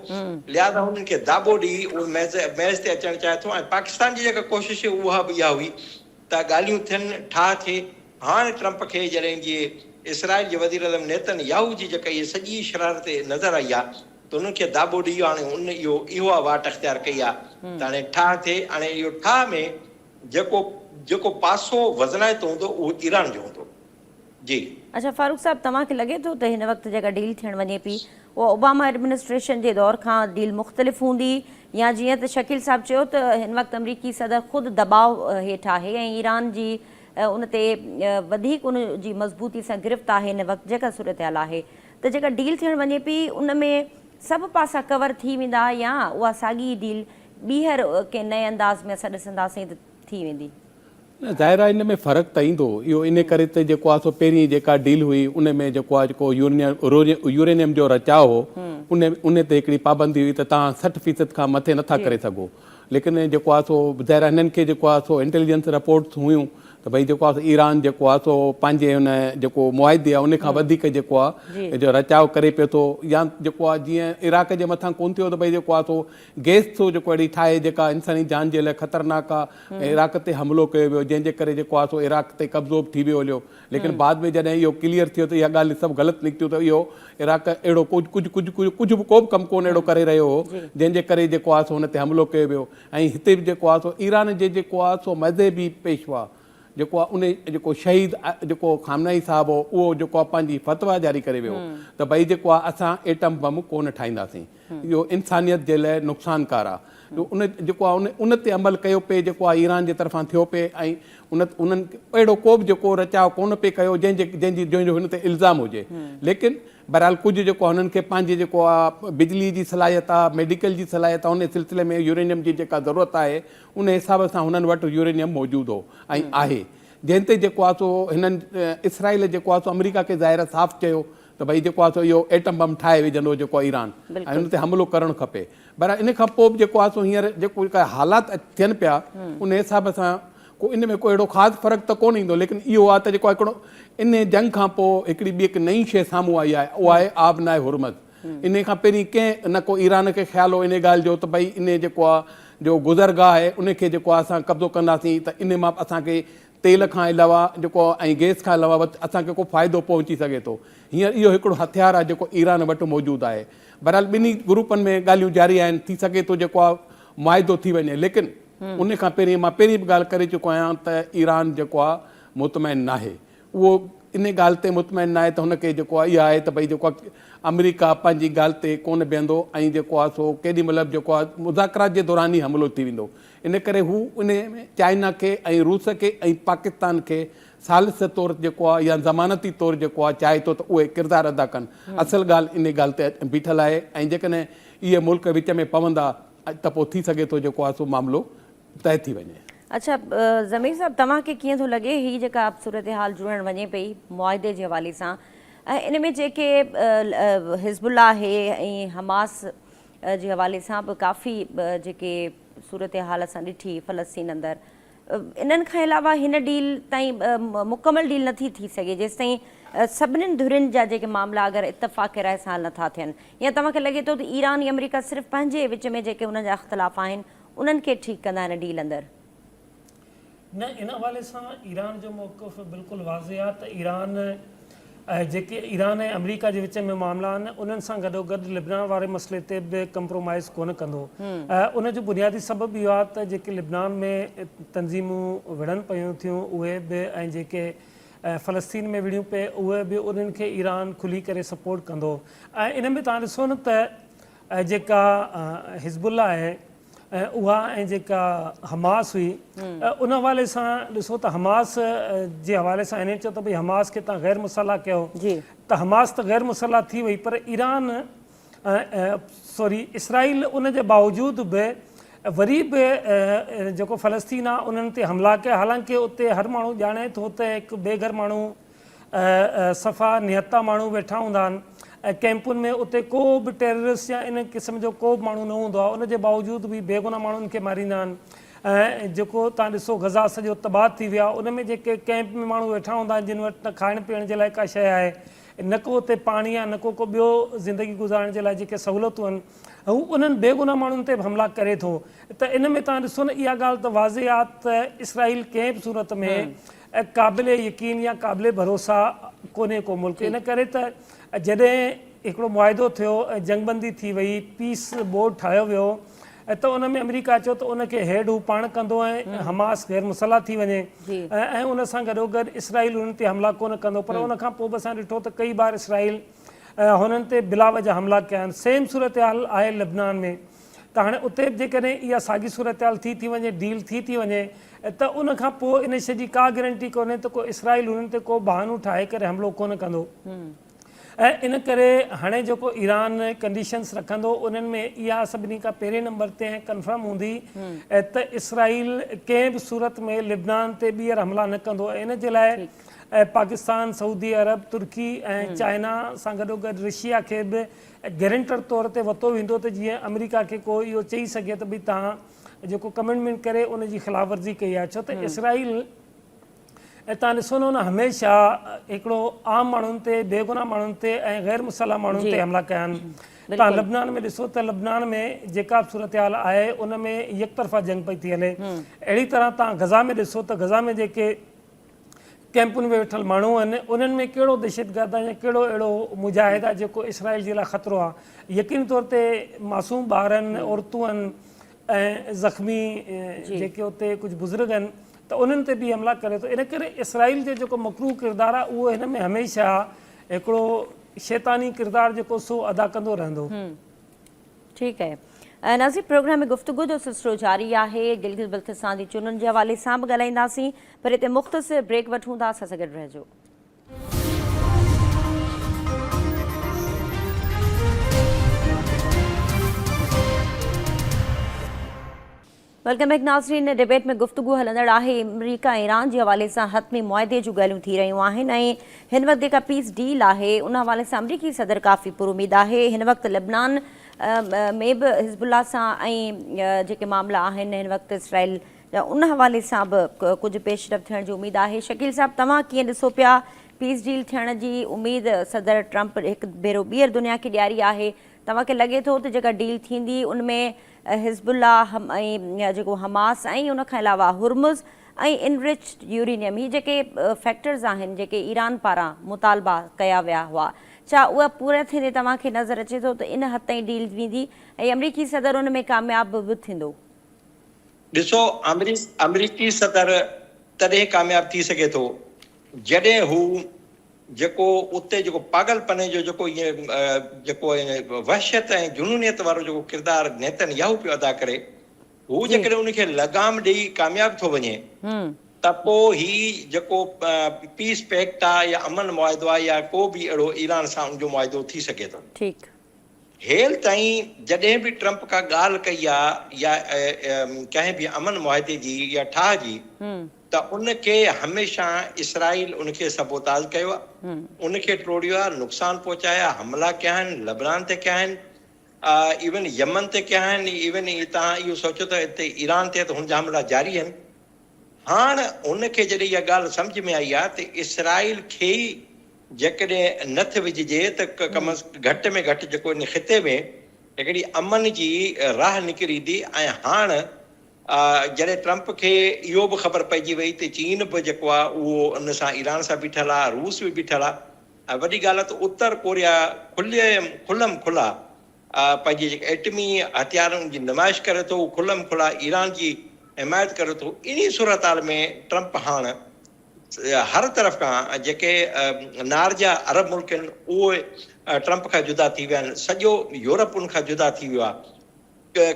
لهٰذا هنن کي داٻو ڏئي اهو ميز ميز تي اچڻ چاهي ٿو ۽ پاڪستان جي جيڪا ڪوشش هئي اها به اها هئي ته ڳالهيون ٿين، ٺاهه ٿئي. هاڻ ٽرمپ کي جڏهن جي اسرائيل جي وزيراعظم نيتن ياهو جي جيڪا اهي سڄي شرارت نظر آئي آهي ته انهن کي داٻو ڏئي هاڻي ان اهو اها واٽ اختيار ڪئي آهي ته هاڻي ٺاهه ٿئي، هاڻي اهو ٺاهه ۾ جيڪو جيڪو پاسو وزنائتو هوندو اهو ايران جو هوندو. جي. اڇا فاروق صاحب توهان کي لڳي ٿو ته هن وقت جيڪا ڊيل ٿيڻ وڃي پئي اها اوباما ايڊمنسٽريشن جي دور کان ڊيل مختلف هوندي يا جيئن ته شڪيل صاحب چيو ته هن وقت آمريڪي صدر خود دٻاء هيٺ آهي ۽ ايران جي ان تي وڌيڪ ان جي مضبوطي سان گرفت آهي هن وقت جيڪا صورتحال آهي ته جيڪا ڊيل ٿيڻ وڃي پئي ان ۾ سڀ پاسا ڪور ٿي ويندا يا اها ساڳي ئي ڊيل ٻيهر ڪنهن نئين انداز ۾ اسان ڏسنداسين ته ٿي ويندي. نه ظاهر آهي ان ۾ فرق ته ايندو اهو ان ڪري ته جيڪو آهي سو پهرين جيڪا ڊيل هئي ان ۾ جيڪو آهي جيڪو يورينيم جو رچاء هو ان ان تي هڪڙي پابندي هئي ته توهان 60 فيصد کان مٿي نٿا ڪري سگهو ليڪن جيڪو آهي سو ظاهر آهي هنن کي جيڪو آهي سو انٽيليجنس رپورٽس هيون ته. ته ڀئي جيڪو آهي ايران جيڪو آهي سو پنهنجي ان جيڪو معاهدي آهي ان کان وڌيڪ جيڪو آهي جو رچاء ڪري پيو ٿو يا جيڪو آهي جيئن عراق جي مٿان ڪون ٿيو ته ڀئي جيڪو آهي سو گيس ٿو جيڪو اهڙي ٺاهي جيڪا انساني جان جي لاء خطرناڪ آهي عراق تي حملو ڪيو ويو جنهن جي ڪري جيڪو آهي سو عراق تي قبضو به ٿي ويو هليو ليڪن بعد ۾ جڏهن اهو ڪليئر ٿيو ته اها ڳالهه سڀ غلط نڪتيون ته اهو عراق اهڙو ڪجهه ڪجهه ڪجهه ڪجهه به ڪو به ڪم ڪونه اهڙو ڪري رهيو هو جنهن جي ڪري جيڪو آهي سو هن تي حملو ڪيو ويو ۽ هتي به جيڪو آهي سو ايران جي جيڪو آهي سو مذهبي پيشوا جيڪو آهي ان جيڪو شهيد جيڪو خامنائي صاحب هو اهو جيڪو آهي پنهنجي فتويٰ جاري ڪري ويو ته ڀئي جيڪو آهي اسان ايٽم بم ڪونه ٺاهينداسين اهو انسانيت جي لاء نقصانڪار آهي جو ان جيڪو آهي ان تي عمل ڪيو پئي جيڪو آهي ايران جي طرفان ٿيو پئي ۽ ان انهن اهڙو ڪو به جيڪو رچاء ڪونه پئي ڪيو جنهن جي جنهن جي جنهن جو هن تي الزام هجي ليڪن بهرحال ڪجهه جيڪو آهي هنن کي پنهنجي جيڪو آهي بجلي جي صلاحيت آهي ميڊيڪل جي صلاحيت آهي ان سلسلي ۾ يورينيم جي جيڪا ضرورت آهي ان حساب سان هنن وٽ يورينيم موجود هو ۽ آهي جنهن تي جيڪو آهي سو هنن اسرائيل جيڪو آهي سو آمريڪا کي ظاهر آهي صاف چيو ته ڀئي جيڪو آهي سو اهو ايٽم بم ٺاهي وجهندو جيڪو آهي ايران ۽ ان تي حملو ڪرڻ کپي بهرحال ان کان پوء به جيڪو آهي سو هينئر جيڪو جيڪا حالات ٿين پيا ان حساب سان ڪو ان ۾ ڪو اهڙو خاص فرق ته ڪونه ايندو ليڪن اهو آهي ته جيڪو هڪڙو ان جنگ کان پوء هڪڙي ٻي هڪ نئين شيء سامهون آئي آهي اها آهي آبناء هرمز ان کان پهرين ڪنهن نه ڪو ايران کي خيال هو ان ڳالهه جو ته ڀئي ان جيڪو آهي جو گذرگاهه آهي ان کي جيڪو آهي اسان قبضو ڪنداسين ته ان مان اسان کي تيل کان علاوه جيڪو ۽ گئس کان علاوه اسان کي ڪو فائدو پهچي سگهي ٿو. هينئر اهو هڪڙو هٿيار آهي جيڪو ايران وٽ موجود آهي. بهرحال ٻنهي گروپن ۾ ڳالهيون جاري آهن ٿي سگهي ٿو جيڪو آهي معاهدو ٿي وڃي ليڪن ان کان پهرين مان پهرين به ڳالهه ڪري چڪو آهيان ته ايران جيڪو آهي مطمئن ناهي اهو ان ڳالهه تي مطمئن ناهي ته هن کي جيڪو آهي اها آهي ته ڀئي جيڪو آهي آمريڪا پنهنجي ڳالهه تي ڪونه بيهندو ۽ جيڪو آهي سو ڪيڏي مهل به جيڪو آهي مذاڪرات جي دوران ئي حملو ٿي ويندو ان ڪري هو ان ۾ چائنا کي ۽ روس کي ۽ پاڪستان کي ثالث طور جيڪو آهي يا ضمانتي طور جيڪو آهي چاهي ٿو ته اهي ڪردار ادا ڪن. اصل ڳالهه انهي ڳالهه تي بيٺل آهي ۽ جيڪڏهن اهي ملڪ وچ ۾ پوندا ته پوء ٿي سگهي ٿو جيڪو آهي سو معاملو طئي ٿي وڃي. اڇا ضمير صاحب توهان کي ڪيئن ٿو لڳي هي جيڪا صورتحال جڙڻ وڃي پئي معاهدي جي حوالي سان ۽ ان ۾ جيڪي حزب الله آهي ۽ حماس جي حوالي سان به ڪافي جيڪي صورتحال اسان ڏٺي فلسطين اندر انهن کان علاوه هن ڊيل تائين مڪمل ڊيل نٿي ٿي سگهي جيستائين سڀنين ڌرين جا جيڪي معاملا اگر اتفاق راء سان حل نٿا ٿين يا توهان کي لڳي ٿو ته ايران يا آمريڪا صرف پنهنجي وچ ۾ جيڪي انهن جا اختلاف آهن انهن کي ٺيڪ ڪندا هن ڊيل اندر. نه ان حوالي سان ايران جو موقف بلڪل واضح آهي ته ايران جيڪي ايران ۽ آمريڪا جي وچ ۾ معاملا آهن انهن سان گڏوگڏ لبنان واري مسئلي تي به ڪمپرومائز ڪونه ڪندو ان جو بنيادي سبب اهو آهي ته جيڪي لبنان ۾ تنظيمون وڙهن پيون ٿيون اهي به ۽ جيڪي فلسطين ۾ وڙهيون پئي اهي به انهن کي ايران کلي ڪري سپورٽ ڪندو ۽ ان ۾ تهان ڏسو نه ته جيڪا حزب الله آهي اها ۽ جيڪا حماس هئي ان حوالي سان ڏسو ته حماس جي حوالي سان هنن چيو ته ڀئي حماس کي تان غير مسلح ڪيو ته حماس ته غير مسلح ٿي وئي پر ايران سوري اسرائيل ان جي باوجود به وري به جيڪو فلسطين آهي انهن تي حملا ڪيا حالانڪه اتي هر ماڻهو ڄاڻي ٿو ته هڪ بي گهر ماڻهو صفا نهتا ماڻهو ويٺا هوندا آهن ۽ ڪئمپن ۾ اتي ڪو به ٽيررسٽ يا ان قسم جو ڪو به ماڻهو نه هوندو آهي ان جي باوجود به بيگناهه ماڻهن کي ماريندا آهن ۽ جيڪو تان ڏسو غزا سڄو تباهه ٿي ويو آهي ان ۾ جيڪي ڪئمپ ۾ ماڻهو ويٺا هوندا آهن جن وٽ نه کائڻ پيئڻ جي لاء ڪا شيء آهي نه ڪو اتي پاڻي آهي نه ڪو ڪو ٻيو زندگي گذارڻ جي لاء جيڪي سهولتون آهن هو انهن بيگناهه ماڻهن تي به حملا ڪري ٿو ته ان ۾ تان ڏسو نه اها ڳالهه ته واضح آهي ته اسرائيل ڪنهن به صورت ۾ قابل يقين يا قابل ڀروسا ڪونهي ڪو ملڪ ان ڪري ته جڏهن هڪڙو معاهدو ٿيو ۽ جنگ بندي ٿي وئي پيس بورڊ ٺاهيو ويو ته ان ۾ آمريڪا چيو ته ان کي هيڊ هو پاڻ ڪندو ۽ حماس غير مسلح ٿي وڃي ۽ ان سان گڏوگڏ اسرائيل انهن تي حملا ڪونه ڪندو پر ان کان پوء به اسان ڏٺو ته ڪئي بار اسرائيل هنن تي بلا وجه حملا ڪيا آهن سيم صورتحال آهي لبنان ۾ ته هاڻي اتي به جيڪڏهن اها ساڳي صورتحال ٿي ٿي وڃي، ڊيل ٿي ٿي وڃي ته ان کان پوء ان شيء جي ڪا گرنٽي ڪونهي ته ڪو اسرائيل انهن تي ڪو بهانو ٺاهي ڪري حملو ڪونه ڪندو ۽ ان ڪري هاڻي جيڪو ايران ڪنڊيشنز رکندو انهن ۾ اها سڀني کان پهرين نمبر تي ۽ ڪنفرم هوندي ته اسرائيل ڪنهن به صورت ۾ لبنان تي ٻيهر حملا نه ڪندو ۽ ان جي لاء پاڪستان، سعودي عرب، ترڪي ۽ چائنا سان گڏوگڏ رشيا کي به گرنٽر طور تي ورتو ويندو ته جيئن آمريڪا کي ڪو اهو چئي سگهي ته ڀئي توهان جيڪو ڪمٽمينٽ ڪري ان جي خلاف ورزي ڪئي آهي ڇو ته اسرائيل ۽ توهان ڏسو نه ان هميشه هڪڙو عام ماڻهن تي بيگناهه ماڻهن تي ۽ غير مسلح ماڻهن تي حملا ڪيا آهن. توهان لبنان ۾ ڏسو ته لبنان ۾ جيڪا به صورتحال آهي ان ۾ يڪطرفا جنگ پئي ٿي هلي. اهڙي طرح توهان غزه ۾ ڏسو ته غزه ۾ جيڪي ڪئمپن ۾ ويٺل ماڻهو آهن انهن ۾ ڪهڙو دهشتگرد آهي يا ڪهڙو اهڙو مجاهد آهي جيڪو اسرائيل جي لاء خطرو آهي. يقيني طور تي معصوم ٻار آهن، عورتون آهن ۽ زخمي جيڪي اتي ڪجهه بزرگ آهن ته انهن تي به حملا ڪري ٿو. ان ڪري اسرائيل جو جيڪو مڪروه ڪردار آهي اهو هن ۾ هميشه هڪڙو شيطاني ڪردار جيڪو سو ادا ڪندو رهندو. ٺيڪ آهي ناظرين پروگرام ۾ گفتگو جو سلسلو جاري آهي گلگت بلتستان جي چونڊن جي حوالي سان به ڳالهائينداسين پر هتي مختصر بريڪ وٺون ٿا اسان سان گڏ رهجو. Welcome back ناظرين ڊبيٽ ۾ گفتگو هلندڙ آهي آمريڪا ۽ ايران جي حوالي سان حتمي معاهدي جون ڳالهيون ٿي رهيون آهن ۽ هن وقت جيڪا پيس ڊيل آهي ان حوالي سان آمريڪي صدر ڪافي پر اميد آهي هن وقت لبنان ۾ به حزب الله سان ۽ جيڪي معاملا آهن هن وقت اسرائيل جا ان حوالي سان به ڪجهه پيش رفت ٿيڻ جي اميد آهي شڪيل صاحب توهان ڪيئن ڏسو پيا پيس ڊيل ٿيڻ جي اميد صدر ٽرمپ هڪ ڀيرو ٻيهر دنيا کي ڏياري آهي توهان کي لڳي ٿو ته جيڪا ڊيل ٿيندي ان ۾ حزب الله ۽ جيڪو حماس ۽ ان کان علاوه هرمز ۽ انرچڊ يورينيم هي جيڪي فيڪٽرز آهن جيڪي ايران پاران مطالبا ڪيا ويا هئا ڇا اها پورا ٿيندي توهان کي نظر اچي ٿو ته ان حد تائين ڊيل ويندي ۽ آمريڪي صدر ان ۾ ڪامياب به ٿيندو؟ ڏسو آمريڪي صدر تڏهن ڪامياب ٿي سگهي ٿو جڏهن هو جيڪو اتي جيڪو پاڳل پني جو جيڪو ائين جيڪو وحشت ۽ جنونيت وارو جيڪو ڪردار نيتن ياهو پيو ادا ڪري هو جيڪڏهن ان کي لگام ڏئي ڪامياب ٿو وڃي ته پوء هي جيڪو پيس پيڪٽ آ يا امن معاهدو آ يا ڪو به اهڙو ايران سان ان جو معاهدو ٿي سگهي ٿو. ٺيڪ. هيل تائين جڏهن به ٽرمپ ڪا ڳالهه ڪئي آ يا ڪنهن به امن معاهدي جي يا ٺاهه جي ته ان کي هميشه اسرائيل ان کي سبوتاز ڪيو آ، ان کي ٽوڙيو آ، نقصان پهچايا، حملا ڪيا آهن، لبنان تي ڪيا آهن، ايون يمن تي ڪيا آهن، ايون توهان اهو سوچيو ته هتي ايران تي ته هن جا حملا جاري آهن. هاڻ هن کي جڏهن اها ڳالهه سمجهه ۾ آئي آ ته اسرائيل کي ئي جيڪڏهن نٿ وجهجي ته ڪم از گهٽ ۾ گهٽ جيڪو ان خطي ۾ هڪڙي امن جي راهه نڪري ايندي ۽ هاڻ جڏهن ٽرمپ کي اهو به خبر پئجي وئي ته چين به جيڪو آهي اهو ان سان ايران سان بيٺل آهي، روس به بيٺل آهي ۽ وڏي ڳالهه آهي ته اتر ڪوريا کلي کلم کلا پنهنجي جيڪي ايٽمي هٿيارن جي نمائش ڪري ٿو، اهو کلم کلا ايران جي حمايت ڪري ٿو، انهي صورتحال ۾ ٽرمپ هاڻ هر طرف کان جيڪي نار جا عرب ملڪ آهن اهي ٽرمپ کان جدا ٿي ويا آهن، سڄو يورپ ان کان جدا ٿي ويو آهي.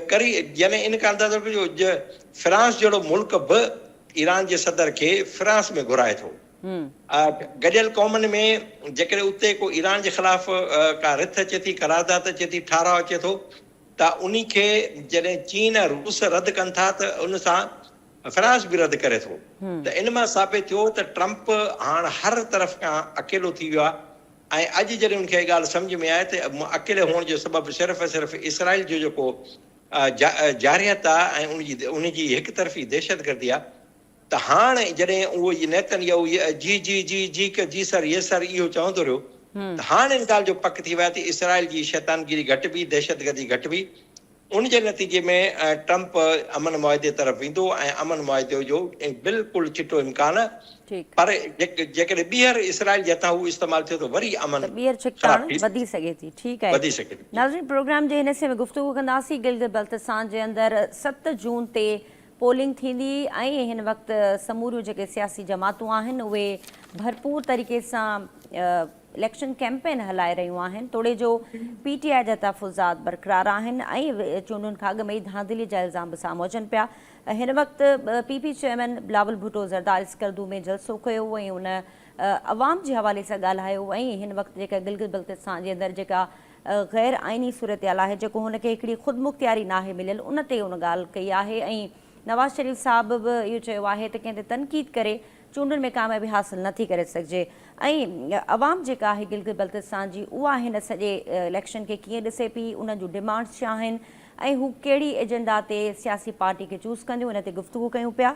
ڪري يعني ان کان اندازو ڪجو جو فرانس جهڙو ملڪ به ايران جي صدر کي فرانس ۾ گهرائي ٿو. گڏيل قومن ۾ جيڪڏهن اتي ڪو ايران جي خلاف ڪا رٿ اچي ٿي، قرارداد اچي ٿي، ٺهراء اچي ٿو ته انهي کي جڏهن چين ۽ روس رد ڪن ٿا ته ان سان فرانس به رد ڪري ٿو ته ان مان ثابت ٿيو ته ٽرمپ هاڻ هر طرف کان اڪيلو ٿي ويو آهي ۽ اڄ جڏهن ان کي اها ڳالهه سمجهه ۾ آئي ته اڪيلي هئڻ جو سبب صرف ۽ صرف اسرائيل جو جيڪو جارحيت آهي ۽ ان جي ان جي هڪ طرفي دهشتگردي آهي ته هاڻ جڏهن اهو نيتن يهو جي جي جي جي جي سر يس سر اهو چوندو رهيو ته هاڻ ان ڳالهه جو پڪ ٿي ويو آهي ته اسرائيل جي شيطانگيري گهٽبي، دهشتگردي گهٽبي ان جي نتيجي ۾ ٽرمپ امن معاهدي طرف ويندو ۽ امن معاهدي جو بلڪل چٽو امڪان ٺيڪ. پر جيڪڏهن ٻيهر اسرائيل جي هٿان اهو استعمال ٿيو ته وري امن ته ٻيهر خراب ڇڪتاڻ ٿي وڌي سگهي ٿي. ٺيڪ آهي وڌي سگهي ٿي. ناظرين پروگرام جي هن حصي ۾ گفتگو ڪنداسين گلگت بلتستان جي اندر 7 جون تي پولنگ ٿيندي ۽ هن وقت سموريون جيڪي سياسي جماعتون آهن اهي ڀرپور طريقي سان اليڪشن ڪيمپين هلائي رهيون آهن توڙي جو پي ٽي آء جا تحفظات برقرار آهن ۽ چونڊن کان اڳ ۾ ئي ڌانڌلي جا الزام به سامهون اچن پيا هن وقت P P chairman Bilawal Bhutto Zardari Skardu ۾ جلسو ڪيو ۽ ان عوام جي حوالي سان ڳالهايو ۽ هن وقت جيڪا گلگت بلتستان جي اندر جيڪا غير آئيني صورتحال آهي جيڪو هن کي هڪڙي خودمختياري ناهي مليل ان تي ان ڳالهه ڪئي آهي ۽ نواز شريف صاحب به اهو چيو آهي ته ڪنهن تي تنقيد ڪري چونڊن ۾ ڪاميابي حاصل نه ٿي ڪري سگهجي ۽ عوام جيڪا آهي گلگت بلتستان جي اها هن سڄي اليڪشن کي ڪيئن ڏسي پئي انهن جون ڊمانڊس ڇا آهن ۽ هو ڪهڙي ايجنڊا تي سياسي پارٽي کي چوز ڪنديون ان تي گفتگو ڪيون پيا.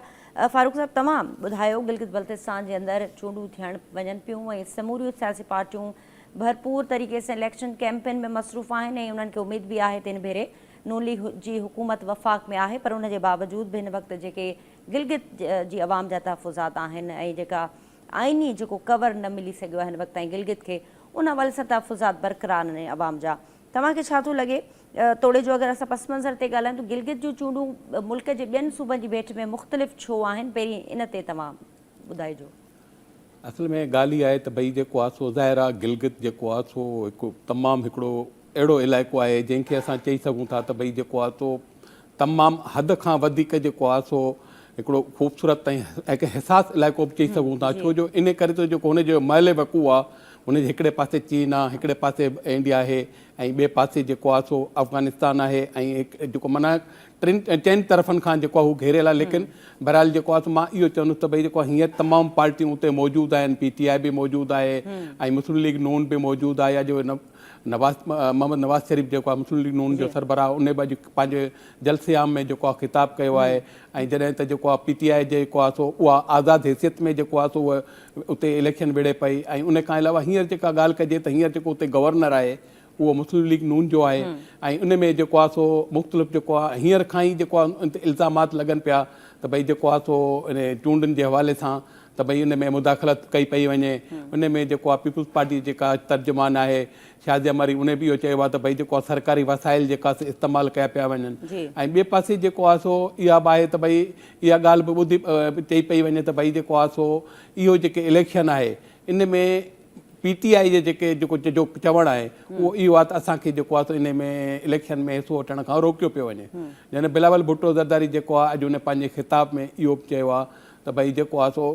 فاروق صاحب توهان ٻڌايو گلگت بلتستان جي اندر چونڊون ٿيڻ وڃن پيون ۽ سموريون سياسي پارٽيون ڀرپور طريقي سان اليڪشن ڪيمپين ۾ مصروف آهن ۽ انهن کي اميد به آهي ته هن ڀيري نون ليگ جي حڪومت وفاق ۾ آهي پر ان جي باوجود به هن وقت جيڪي گلگت جي عوام جا تحفظات آهن ۽ جيڪا آئيني جيڪو ڪور نه ملي سگهيو آهي هن وقت تائين گلگت کي ان حوالي سان تحفظات برقرار آهن عوام جا توهان کي ڇا ٿو لڳي توڙي جو اگر اسان پس منظر تي ڳالهايون ته گلگت جون چونڊون ملڪ جي ٻين صوبن جي ڀيٽ ۾ مختلف ڇو آهن پهرين ان تي توهان ٻڌائجو. اصل ۾ ڳالهه اها آهي ته ڀئي جيڪو آهي سو ظاهر آهي گلگت جيڪو آهي سو هڪ تمام هڪڙو اهڙو علائقو آهي جنهن کي اسان چئي سگهون ٿا ته ڀئي جيڪو آهي سو تمام حد کان وڌيڪ جيڪو آهي سو هڪڙو خوبصورت ۽ هڪ حساس علائقو به چئي سگهون ٿا ڇو جو ان ڪري ته جيڪو هن جو محل وقوع آهي هن جي هڪڙي پاسي چين آهي هڪڙي پاسي انڊيا آهي ۽ ٻئي پاسي جيڪو آهي سو افغانستان آهي ۽ جيڪو معنيٰ ٽن چئن طرفن کان جيڪو آهي هو گهيريل آهي ليڪن بهرحال جيڪو آهي سو مان اهو چوندس ته ڀئي جيڪو آهي هينئر تمام پارٽيون اتي موجود آهن پي ٽي آء به موجود آهي ۽ مسلم ليگ نون به موجود آهي يا جو نواز محمد نواز شريف جيڪو آهي مسلم ليگ نون جو سربراهه ان به اڄ پنهنجي جلسي عام ۾ جيڪو آهي خطاب ڪيو آهي ۽ جڏهن ته جيڪو آهي پي ٽي آء جيڪو آهي سو اها آزاد حيثيت ۾ جيڪو آهي سو اتي اليڪشن وڙهي پئي ۽ ان کان علاوه هينئر جيڪا ڳالهه ڪجي ته هينئر جيڪو اتي گورنر آهي اهو مسلم ليگ نون جو آهي ۽ ان ۾ جيڪو آهي سو مختلف جيڪو آهي هينئر کان ئي جيڪو آهي ان تي الزامات لڳن پيا ته ڀئي جيڪو آهي سو ان چونڊن جي حوالي سان ته ڀئي ان ۾ مداخلت ڪئي پئي وڃي ان ۾ جيڪو آهي پيپلز پارٽي جيڪا ترجمان آهي شازيه مري ان به اهو چيو آهي ته ڀئي جيڪو آهي سرڪاري وسائل جيڪا سي استعمال ڪيا پيا وڃن ۽ ٻئي پاسي جيڪو آهي سو اها به آهي ته ڀئي اها ڳالهه به ٻڌي چئي پئي وڃي ته ڀئي جيڪو آهي سو اهو جيڪي اليڪشن آهي ان ۾ پي ٽي آء جي جيڪي جيڪو جو چوڻ آهي اهو اهو آهي ته اسان کي جيڪو آهي سو ان ۾ اليڪشن ۾ حصو وٺڻ کان روڪيو پيو وڃي جڏهن بلاول ڀٽو زرداري جيڪو آهي اڄ ان پنهنجي خطاب ۾ اهو به چيو آهي ته ڀئي جيڪو آهي سو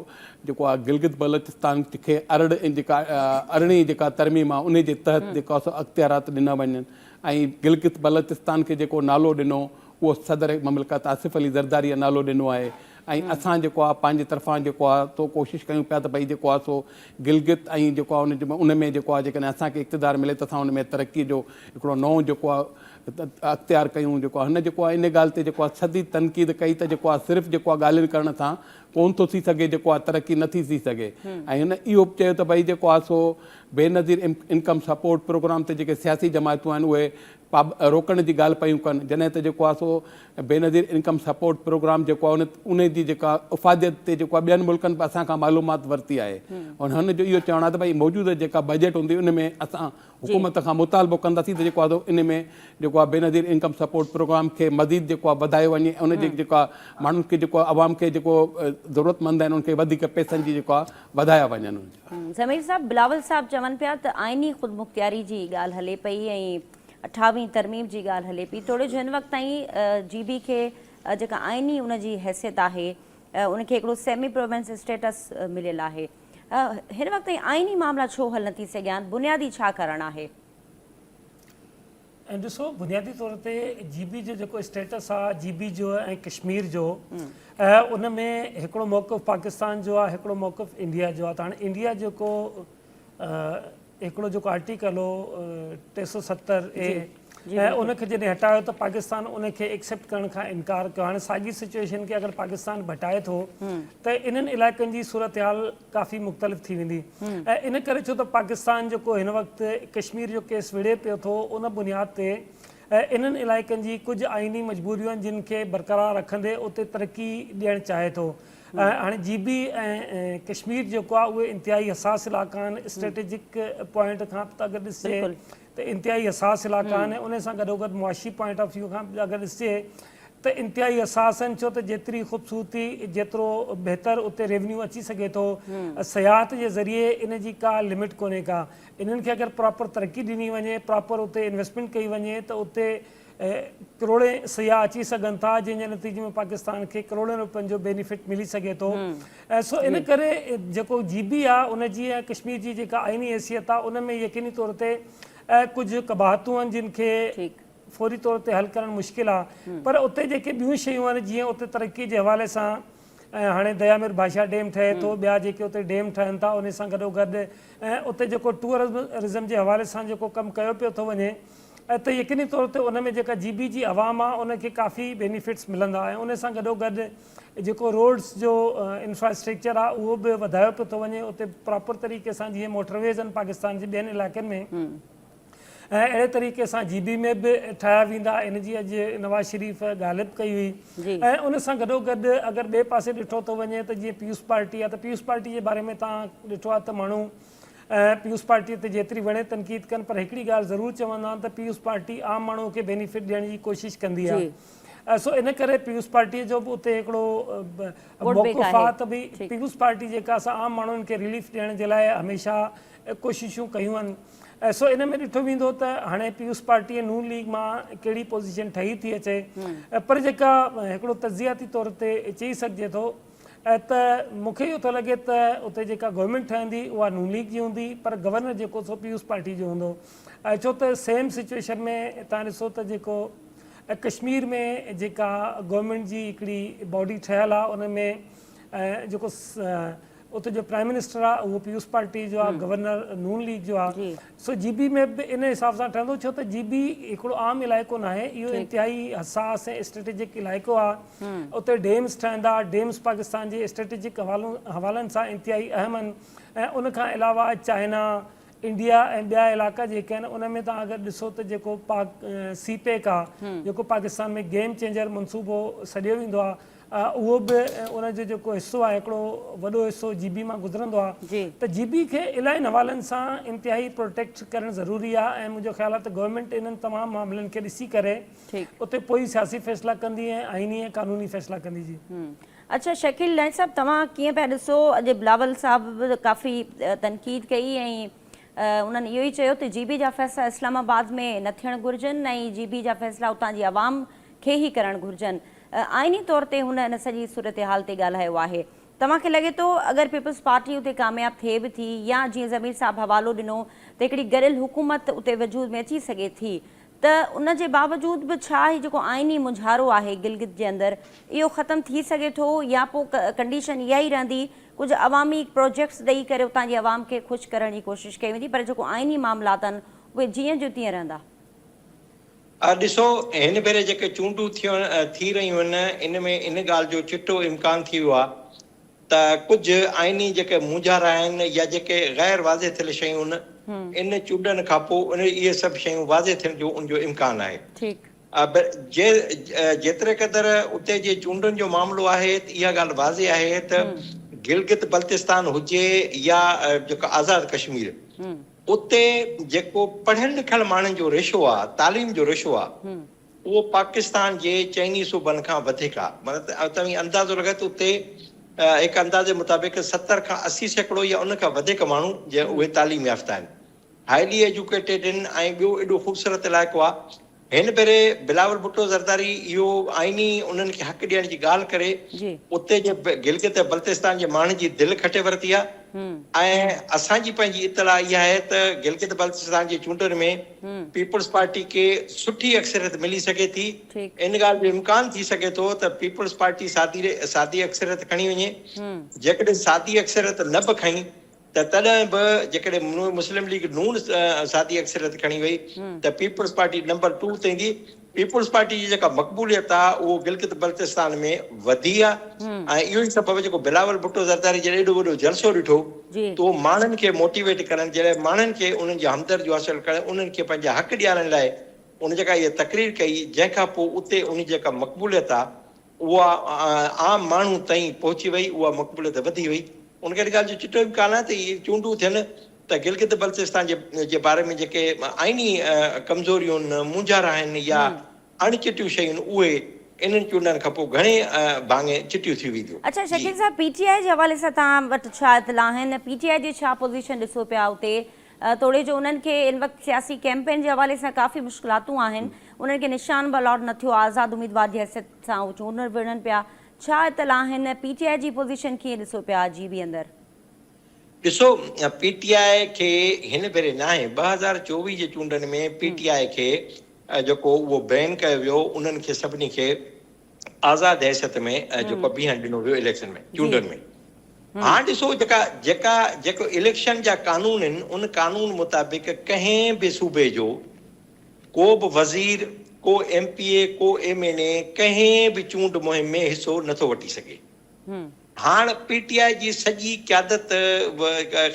جيڪو آهي گلگت بلوچستان کي ارڙ جيڪا ارڙهين جيڪا ترميم آهي ان جي تحت جيڪو آهي سو اختيارات ڏنا وڃن ۽ گلگت بلوچستان کي جيڪو نالو ڏنو اهو صدر مملڪت آصف علي زرداريء نالو ڏنو آهي ۽ اسان جيڪو آهي پنهنجي طرفان جيڪو آهي سو ڪوشش ڪيون پيا ته ڀئي جيڪو آهي سو گلگت ۽ جيڪو آهي ان ان ۾ جيڪو آهي جيڪڏهن اسان کي اقتدار ملي ته اسان ان ۾ ترقي جو هڪڙو نئون جيڪو آهي اختيار ڪيون جيڪو آهي هن جيڪو آهي ان ڳالهه تي جيڪو آهي شديد تنقيد ڪئي ته جيڪو آهي صرف جيڪو آهي ڳالهين ڪرڻ سان ڪونه ٿو ٿي سگهي جيڪو آهي ترقي نٿي ٿي سگهي ۽ هن اهو به چيو ته ڀئي جيڪو آهي سو بينظير انڪم سپورٽ پروگرام تي جيڪي سياسي جماعتون آهن اهي روڪڻ جي ڳالهه پيون ڪن جڏهن ته جيڪو آهي سو بينظير انڪم سپورٽ پروگرام جيڪو آهي ان جي جيڪا افاديت تي جيڪو آهي ٻين ملڪن به اسان کان معلومات ورتي آهي ۽ هن جو اهو چوڻ آهي ته ڀئي موجوده جيڪا بجيٽ هوندي ان ۾ اسان حڪومت کان مطالبو ڪنداسين ته جيڪو آهي سو ان ۾ جيڪو آهي بينظير انڪم سپورٽ پروگرام کي مزيد جيڪو آهي وڌايو وڃي ان جي جيڪو آهي ماڻهن کي جيڪو عوام کي جيڪو ضرورت مند آهن ان کي وڌيڪ پئسن جي جيڪو آهي وڌايا وڃن. ضمير صاحب بلاول صاحب چون پيا ته آئيني خودمختياري جي ڳالهه هلي پئي ۽ اٺاويهين ترميم جي ڳالهه هلي پئي توڙي جو هن وقت تائين جي بي کي جيڪا آئيني ان جي حيثيت آهي ان کي هڪڙو سيمي پروونس اسٽيٽس مليل آهي هن وقت تائين آئيني معاملا ڇو حل نه ٿي سگهيا آهن بنيادي ڇا ڪارڻ آهي؟ ۽ ڏسو بنيادي طور تي جي بي جو جيڪو اسٽيٽس آ جي بي جو ۽ ڪشمير جو ان ۾ هڪڙو موقف پاڪستان جو آ هڪڙو موقف انڊيا جو آ ته هاڻي انڊيا جيڪو هڪڙو جيڪو آرٽيڪل هو 370 اي ۽ ان کي جڏهن هٽايو ته پاڪستان ان کي ايڪسيپٽ ڪرڻ کان انڪار ڪيو هاڻي ساڳي سچويشن کي اگر پاڪستان به هٽائي ٿو ته انهن علائقن جي صورتحال ڪافي مختلف ٿي ويندي ۽ ان ڪري ڇو ته پاڪستان جيڪو هن وقت ڪشمير جو ڪيس وڙهي پيو ٿو ان بنياد تي انهن علائقن جي ڪجهه آئيني مجبوريون آهن جن کي برقرار رکندي اتي ترقي ڏيڻ چاهي ٿو هاڻي جي بي ۽ ڪشمير جيڪو آهي اهي انتهائي حساس علائقا آهن اسٽريٽجڪ پوائنٽ کان به اگر ڏسجي ته انتهائي حساس علائقا آهن ۽ ان سان گڏوگڏ معاشي پوائنٽ آف ويو کان به اگر ڏسجي ته انتهائي حساس آهن ڇو ته جيتري خوبصورتي جيترو بهتر اتي ريونيو اچي سگهي ٿو سياحت جي ذريعي ان جي ڪا لمٽ ڪونهي ڪا انهن کي اگر پراپر ترقي ڏني وڃي پراپر اتي انويسٽمينٽ ڪئي وڃي ته اتي ڪروڙين سياح اچي سگهن ٿا جنهن جي نتيجي ۾ پاڪستان کي ڪروڙين روپين جو بينيفٽ ملي سگهي ٿو سو ان ڪري جيڪو جي بي آ ان جي ۽ ڪشمير جي جيڪا آئيني حيثيت آ ان ۾ يقيني طور تي ڪجهه قباحتون آهن جن کي فوري طور تي حل ڪرڻ مشڪل آ پر اتي جيڪي ٻيون شيون آهن جيئن اتي ترقي جي حوالي سان هاڻي ديامير ڀاشا ڊيم ٺهي ٿو ٻيا جيڪي اتي ڊيم ٺهن ٿا ان سان گڏو گڏ اتي جيڪو ٽوئرزم جي حوالي سان جيڪو ڪم ڪيو پيو ٿو وڃي. ته يقيني طور تي ان ۾ جيڪا جي بي جي عوام آ ان کي ڪافي بينيفٽس ملندا ۽ ان سان گڏو گڏ جيڪو روڊس جو انفراسٽرڪچر آ اهو به وڌايو پيو ٿو وڃي اتي پراپر طريقي سان جيئن موٽر ويز آهن پاڪستان جي ٻين علائقن ۾ ۽ اهڙي طريقي سان جي بي ۾ به ٺاهيا ويندا ان جي اڄ نواز شريف ڳالهه به ڪئي هئي ۽ ان سان گڏو گڏ اگر ٻئي پاسي ڏٺو ٿو وڃي ته جيئن پيپلز پارٽي آ ته پيپلز پارٽي جي باري ۾ تان ڏٺو آ ته ماڻهو پيپلز پارٽي تي جيتري وڻي تنقيد ڪن پر هڪڙي ڳالهه ضرور چوندا آهن ته پيپلز پارٽي عام ماڻهو کي بينيفٽ ڏيڻ جي ڪوشش ڪندي آهي سو ان ڪري پيپلز پارٽي جو به اتي هڪڙو موقف آهي ته ڀئي پيپلز پارٽي جيڪا سا عام ماڻهن کي رليف ڏيڻ جي لاء هميشه ڪوششون ڪيون آهن سو ان ۾ ڏٺو ويندو ته هاڻي پيپلز پارٽي ۽ نون ليگ مان ڪهڙي پوزيشن ٺهي ٿي اچي پر جيڪا هڪڙو تجزياتي طور تي چئي سگهجي ٿو ته مون کي اهو ٿو لڳي ته اتي جيڪا گورنمينٽ ٺهندي اها نون ليگ جي هوندي پر گورنر جيڪو سو پيپلز پارٽي جو هوندو ڇو ته سيم سچويشن ۾ تان ڏسو ته جيڪو ڪشمير ۾ جيڪا گورنمينٽ جي هڪڙي باڊي ٺهيل آهي ان ۾ جيڪو اتي جو پرائم منسٽر آهي اهو پيپلز پارٽي جو آهي گورنر نون ليگ جو آهي سو جي بي ۾ به ان حساب سان ٺهندو ڇو ته جي بي هڪڙو عام علائقو ناهي اهو انتهائي حساس ۽ اسٽريٽجڪ علائقو آهي اتي ڊيمز ٺهندا ڊيمز پاڪستان جي اسٽريٽجڪ حوالن سان انتهائي اهم آهن ۽ ان کان علاوه چائنا انڊيا ۽ ٻيا علائقا جيڪي آهن ان ۾ توهان اگر ڏسو ته جيڪو پاڪ سي پيڪ آهي جيڪو پاڪستان ۾ گيم چينجر منصوبو سڏيو ويندو آهي اهو به ان جو جيڪو حصو آهي هڪڙو وڏو حصو جي بي مان گذرندو آهي ته جي بي کي الاهين حوالن سان انتهائي پروٽيڪٽ ڪرڻ ضروري آهي ۽ منهنجو خيال آهي ته گورنمينٽ انهن تمام معاملن کي ڏسي ڪري اتي پوء ئي سياسي فيصلا ڪندي ۽ آئيني ۽ قانوني فيصلا ڪندي جي. اڇا شڪيل نائيڪ صاحب توهان ڪيئن پيا ڏسو اڄ بلاول صاحب به ڪافي تنقيد ڪئي ۽ انهن اهو ئي چيو ته جي بي جا فيصلا اسلام آباد ۾ نه ٿيڻ گهرجن ۽ جي بي جا فيصلا اتان جي عوام کي ئي ڪرڻ گهرجن. آئيني طور تي هن ان سڄي صورتحال تي ڳالهايو آهي. توهان کي لڳي ٿو اگر پيپلز پارٽي اتي ڪامياب ٿئي به ٿي يا جيئن ضمير صاحب حوالو ڏنو ته هڪڙي گڏيل حڪومت اتي وجود ۾ اچي سگهي ٿي ته ان جي باوجود به ڇا هي جيڪو آئيني مونجهارو آهي گلگت جي اندر اهو ختم ٿي سگهي ٿو يا پوء ڪنڊيشن اها ئي رهندي ڪجهه عوامي پروجيڪٽس ڏئي ڪري اتان جي عوام کي خوش ڪرڻ جي ڪوشش ڪئي ويندي پر جيڪو آئيني معاملات آهن اهي جيئن جو تيئن رهندا. ڏسو هن ڀيري جيڪي چونڊون ٿيڻ ٿي رهيون آهن ان ۾ ان ڳالهه جو چٽو امڪان ٿي ويو آهي ته ڪجهه آئيني جيڪي مونجهارا آهن يا جيڪي غير واضح ٿيل شيون آهن ان چونڊن کان پوء ان اهي سڀ شيون واضح ٿيڻ جو ان جو امڪان آهي. جي جيتري قدر اتي جي چونڊن جو معاملو آهي ته اها ڳالهه واضح آهي ته گلگت بلتستان هجي يا جيڪو آزاد ڪشمير اتي جيڪو پڙهيل لکيل ماڻهن جو ريشو آ، تعليم جو ريشو آ، اهو پاڪستان جي چئني صوبن کان وڌيڪ آ. معنيٰ ته توهين اندازو لڳايو ته اتي هڪ اندازي مطابق 70 کان 80% يا ان کان وڌيڪ ماڻهو جي اهي تعليم يافته آهن. هائلي ايجوڪيٽيڊ آهن ۽ ٻيو ايڏو خوبصورت علائقو آ. هن ڀيري بلاول ڀٽو زرداري اهو آئيني انهن کي حق ڏيڻ جي ڳالهه ڪري اتي جي گلگت ۽ بلتستان جي ماڻهن جي دل کٽي ورتي آهي ۽ اسان جي پنهنجي اطلاع اها آهي ته گلگت بلتستان جي چونڊن ۾ پيپلز پارٽي کي سٺي اڪثريت ملي سگهي ٿي ان ڳالهه جو امڪان ٿي سگهي ٿو ته پيپلز پارٽي سادي سادي اڪثريت کڻي وڃي جيڪڏهن سادي اڪثريت نه به کڻي ته تڏهن به جيڪڏهن مسلم ليگ نون سادي اڪثريت کڻي وئي ته پيپلز پارٽي نمبر ٽو تي ايندي. پيپلز پارٽي جي جيڪا مقبوليت آ اهو گلگت بلتستان ۾ وڌي آ ۽ اهو ئي سبب جيڪو بلاول ڀٽو زرداري جڏهن ايڏو وڏو جلسو ڏٺو ته اهو ماڻهن کي موٽيويٽ ڪرڻ جي لاء ماڻهن کي انهن جي همدرديون حاصل ڪرڻ انهن کي پنهنجا حق ڏيارڻ لاء ان جيڪا اها تقرير ڪئي جنهن کان پوء اتي ان جي جيڪا مقبوليت آ اها عام ماڻهو تائين پهچي وئي، اها مقبوليت وڌي وئي. ان ڪري ان ڳالهه جو چٽو امڪان آهي ته اهي چونڊون ٿين ته گلگت بلتستان جي جي باري ۾ جيڪي آئيني ڪمزوريون، مونجهارا آهن يا اڻ چٽيون شيون اهي انهن چونڊن کان پوء گهڻي ڀاڱي چٽيون ٿي وينديون. اڇا شڪيل صاحب پي ٽي آء جي حوالي سان توهان وٽ ڇا اطلاع آهن؟ پي ٽي آء جي ڇا پوزيشن ڏسو پيا اتي توڙي جو انهن کي ان وقت سياسي ڪيمپين جي حوالي سان ڪافي مشڪلاتون آهن انهن کي نشان به الاٽ نه ٿيو آزاد اميدوار جي حيثيت سان هو چونڊ وڙهن پيا ڇا اطلاع آهن پي ٽي آء جي پوزيشن ڪيئن ڏسو پيا جي بي اندر. ڏسو پي ٽي آء کي هن ڀيري ناهي 2024 جي چونڊن ۾ پي ٽي آء کي جيڪو اهو بين ڪيو ويو انهن کي سڀني کي آزاد حيثيت ۾ جيڪو بيهڻ ڏنو ويو اليڪشن ۾ چونڊن ۾ هاڻ ڏسو جيڪا جيڪا جيڪو اليڪشن جا قانون آهن ان قانون مطابق ڪنهن به صوبي جو ڪو به وزير، ڪو ايم پي اي، ڪو ايم اين اي ڪنهن به چونڊ مهم ۾ حصو نٿو وٺي سگهي. هاڻ پي ٽي آء جي سڄي قيادت،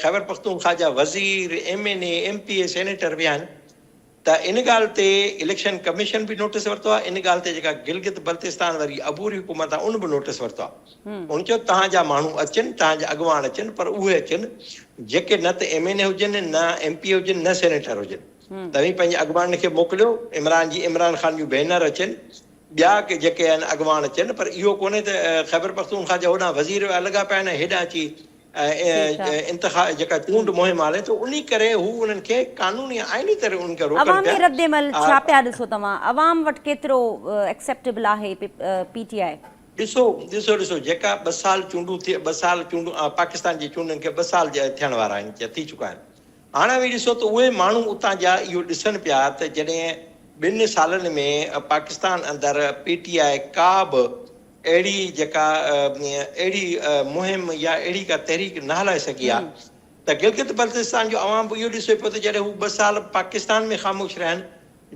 خيبرپختونخوا جا وزير، M N A, M P A, senator ويا آهن ته ان ڳالهه تي اليڪشن ڪميشن به نوٽيس ورتو آهي، ان ڳالهه تي جيڪا گلگت بلتستان واري عبوري حڪومت آهي ان به نوٽيس ورتو آهي. هن چيو توهان جا ماڻهو اچن، توهان جا اڳواڻ اچن پر اهي اچن جيڪي نه ته ايم اين اي هجن، نه ايم پي اي هجن، نه سينيٽر هجن. توهين پنهنجي اڳواڻن کي موڪليو، عمران جي عمران خان جون ڀينر اچن، ٻيا جيڪي آهن اڳواڻ اچن پر اهو ڪونهي ته خيبرپختونخوا جا هوڏانهن وزير لڳا پيا آهن ۽ هيڏانهن اچي انتخا جيڪا چونڊ مهم هلي ته انهي ڪري هو انهن کي قانوني آئيني طرح انهن کي روڪن عوامي پيا. رد عمل ڇا پيا ڏسو توهان عوام وٽ ڪيترو ايڪسيپٽيبل آهي پي ٽي آء؟ ڏسو ڏسو ڏسو جيڪا ٻه سال چونڊون ٿي ٻه سال چونڊون پاڪستان جي چونڊن کي ٻه سال ٿيڻ وارا آهن ٿي چڪا آهن هاڻ اوهين ڏسو ته اهي ماڻهو اتان جا اهو ڏسن پيا ته جڏهن ٻن سالن ۾ پاڪستان اندر پي ٽي آء ڪا به اهڙي جيڪا اهڙي مهم يا اهڙي ڪا تحريڪ نه هلائي سگهي آهي ته گلگت بلتستان جو عوام به اهو ڏسي پيو ته جڏهن هو ٻه سال پاڪستان ۾ خاموش رهن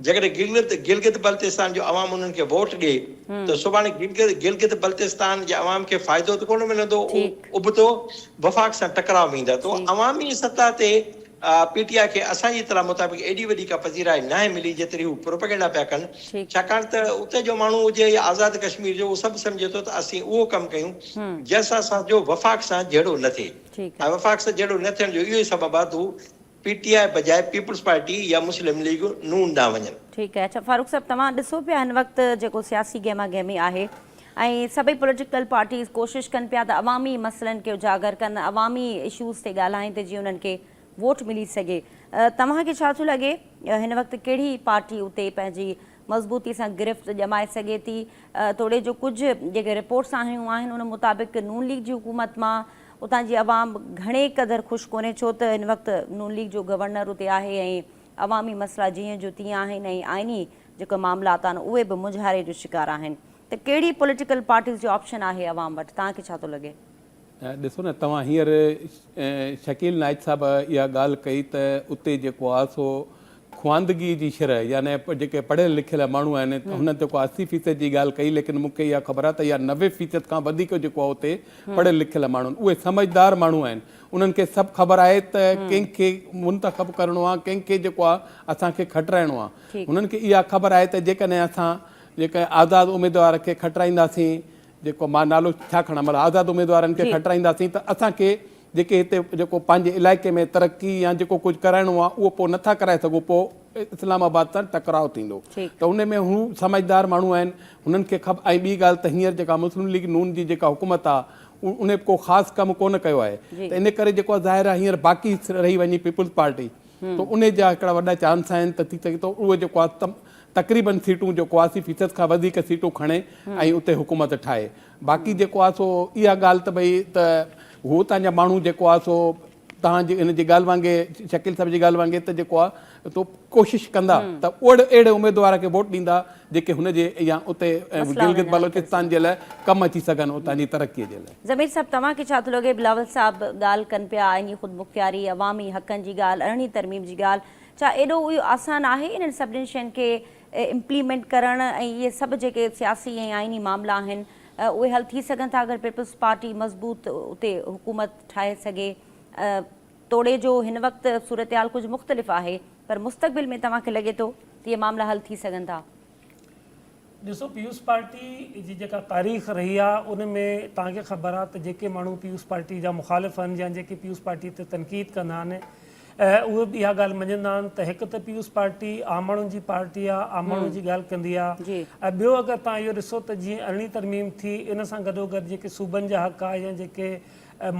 جيڪڏهن گلگت گلگت بلتستان جو عوام انهن کي ووٽ ڏئي ته سڀاڻي گلگت گلگت بلتستان جي عوام کي فائدو ته ڪونه ملندو ابتو وفاق سان ٽڪراء ۾ ايندا ته عوامي سطح تي پي ٽي آء کي اسان جي اطلاع مطابق ايڏي وڏي ڪا پذيرائي ناهي ملي جيتري هو پروپيگنڊا پيا ڪن ڇاڪاڻ ته اتي جو ماڻهو هجي يا آزاد ڪشمير جو اهو سڀ سمجهي ٿو ته اسين اهو ڪم ڪيون جنهن سان اسان جو وفاق سان جهيڙو نه ٿئي ۽ وفاق سان جهيڙو نه ٿيڻ جو اهو ئي سبب آهي ته هو پي ٽي آء بجاء پيپلز پارٽي يا مسلم ليگ نون ڏانهن وڃن. ٺيڪ آهي اڇا فاروق صاحب توهان ڏسو پيا هن وقت جيڪو سياسي گهما گهمي آهي ۽ سڀئي پوليٽيڪل پارٽيز ڪوشش ڪن پيا ته عوامي مسئلن کي اجاگر ڪن عوامي اشوز تي ڳالهائين ته جيئن انهن کي ووٽ ملي سگهي توهان کي ڇا ٿو لڳي هن وقت ڪهڙي پارٽي اتي پنهنجي مضبوطي سان گرفت ڄمائي سگهي ٿي توڙي جو ڪجهه جيڪي رپورٽس آيون آهن ان مطابق نون ليگ جي حڪومت مان اتان جي عوام گهڻي قدر خوش ڪونهي ڇو ته هن وقت نون ليگ جو گورنر اتي آهي ۽ عوامي مسئلا جيئن جو تيئن آهن ۽ آئيني جيڪي معاملات آهن اهي به مونجهاري جو شڪار آهن ته ڪهڙي پوليٽيڪل پارٽيز جو آپشن آهي عوام وٽ توهان کي ڇا ٿو لڳي؟ ڏسو نه توهان هينئر شڪيل نائچ صاحب اها ڳالهه ڪئي ته اتي جيڪو آهي سو خواندگي جي شرح يعني جيڪي پڙهيل لکيل ماڻهو آهن هنن جيڪو 80 فيصد جي ڳالهه ڪئي ليڪن مون کي اها خبر آهي ته اها 90 فيصد کان وڌيڪ جيڪو آهي اتي پڙهيل لکيل ماڻهو آهن اهي سمجهدار ماڻهو آهن انهن کي سڀ خبر آهي ته ڪنهن کي منتخب ڪرڻو آهي ڪنهن کي جيڪو آهي اسان کي کٽرائڻو آهي هنن کي اها خبر آهي ته جيڪڏهن اسان جيڪڏهن آزاد اميدوار کي کٽرائينداسين جيڪو مان نالو ڇا کڻان مطلب آزاد اميدوارن کي کٽرائينداسين ته اسان کي جيڪي هتي جيڪو پنهنجي علائقي ۾ ترقي يا جيڪو ڪجهه ڪرائڻو آهي اهو پوء نٿا ڪرائي سگهون پوء اسلام آباد سان ٽڪراء ٿيندو ته ان ۾ هو سمجهدار ماڻهو آهن هنن کي خب ۽ ٻي ڳالهه ته هينئر جيڪا مسلم ليگ نون جي جيڪا حڪومت آهي ان به ڪو خاص ڪم ڪونه ڪيو آهي ته ان ڪري جيڪو ظاهر آهي هينئر باقي رهي وڃي پيپلز پارٽي ته ان جا هڪڙا وڏا چانس آهن ته ٿي سگهي ٿو اهو جيڪو آهي تقريبن سيٽون جيڪو آهي 80 فيصد کان وڌيڪ سيٽون کڻي ۽ اتي حڪومت ٺاهي باقي جيڪو آهي سو اها ڳالهه ته ڀئي ته هو تان جا ماڻهو جيڪو آهي سو توهان جي ان جي ڳالهه وانگي شڪيل صاحب جي ڳالهه وانگي ته جيڪو آهي تو ڪوشش ڪندا ته اهڙي اهڙي اميدوار کي ووٽ ڏيندا جيڪي هن جي يا اتي گلگت بلوچستان جي لاء ڪم اچي سگهن اتان جي ترقي جي لاء. ضمير صاحب توهان کي ڇا ٿو لڳي بلاول صاحب ڳالهه ڪن پيا آئيني خودمختياري عوامي حقن جي ڳالهه ارڙهين ترميم جي ڳالهه ڇا ايڏو اهو آسان آهي انهن سڀني شين کي امپليمينٽ ڪرڻ ۽ اهي سڀ جيڪي سياسي ۽ آئيني معاملا آهن اهي حل ٿي سگهن ٿا اگر پيپلز پارٽي مضبوط اتي حڪومت ٺاهي سگهي توڙي جو هن وقت صورتحال ڪجهه مختلف آهي پر مستقبل ۾ توهان کي لڳي ٿو ته اهي معاملا حل ٿي سگهن ٿا؟ ڏسو پيپلز پارٽي جي جيڪا تاريخ رهي آهي ان ۾ توهان کي خبر آهي ته جيڪي ماڻهو پيپلز پارٽي جا مخالف آهن يا جيڪي پيپلز پارٽي تي تنقيد ڪندا آهن اهي به اها ڳالهه مڃيندا آهن ته هڪ ته پيپلز پارٽي عام ماڻهن جي پارٽي آهي عام ماڻهن جي ڳالهه ڪندي آهي ۽ ٻيو اگر توهان اهو ڏسو ته جيئن ارڙهين ترميم ٿي ان سان گڏوگڏ جيڪي صوبن جا حق آهي يا جيڪي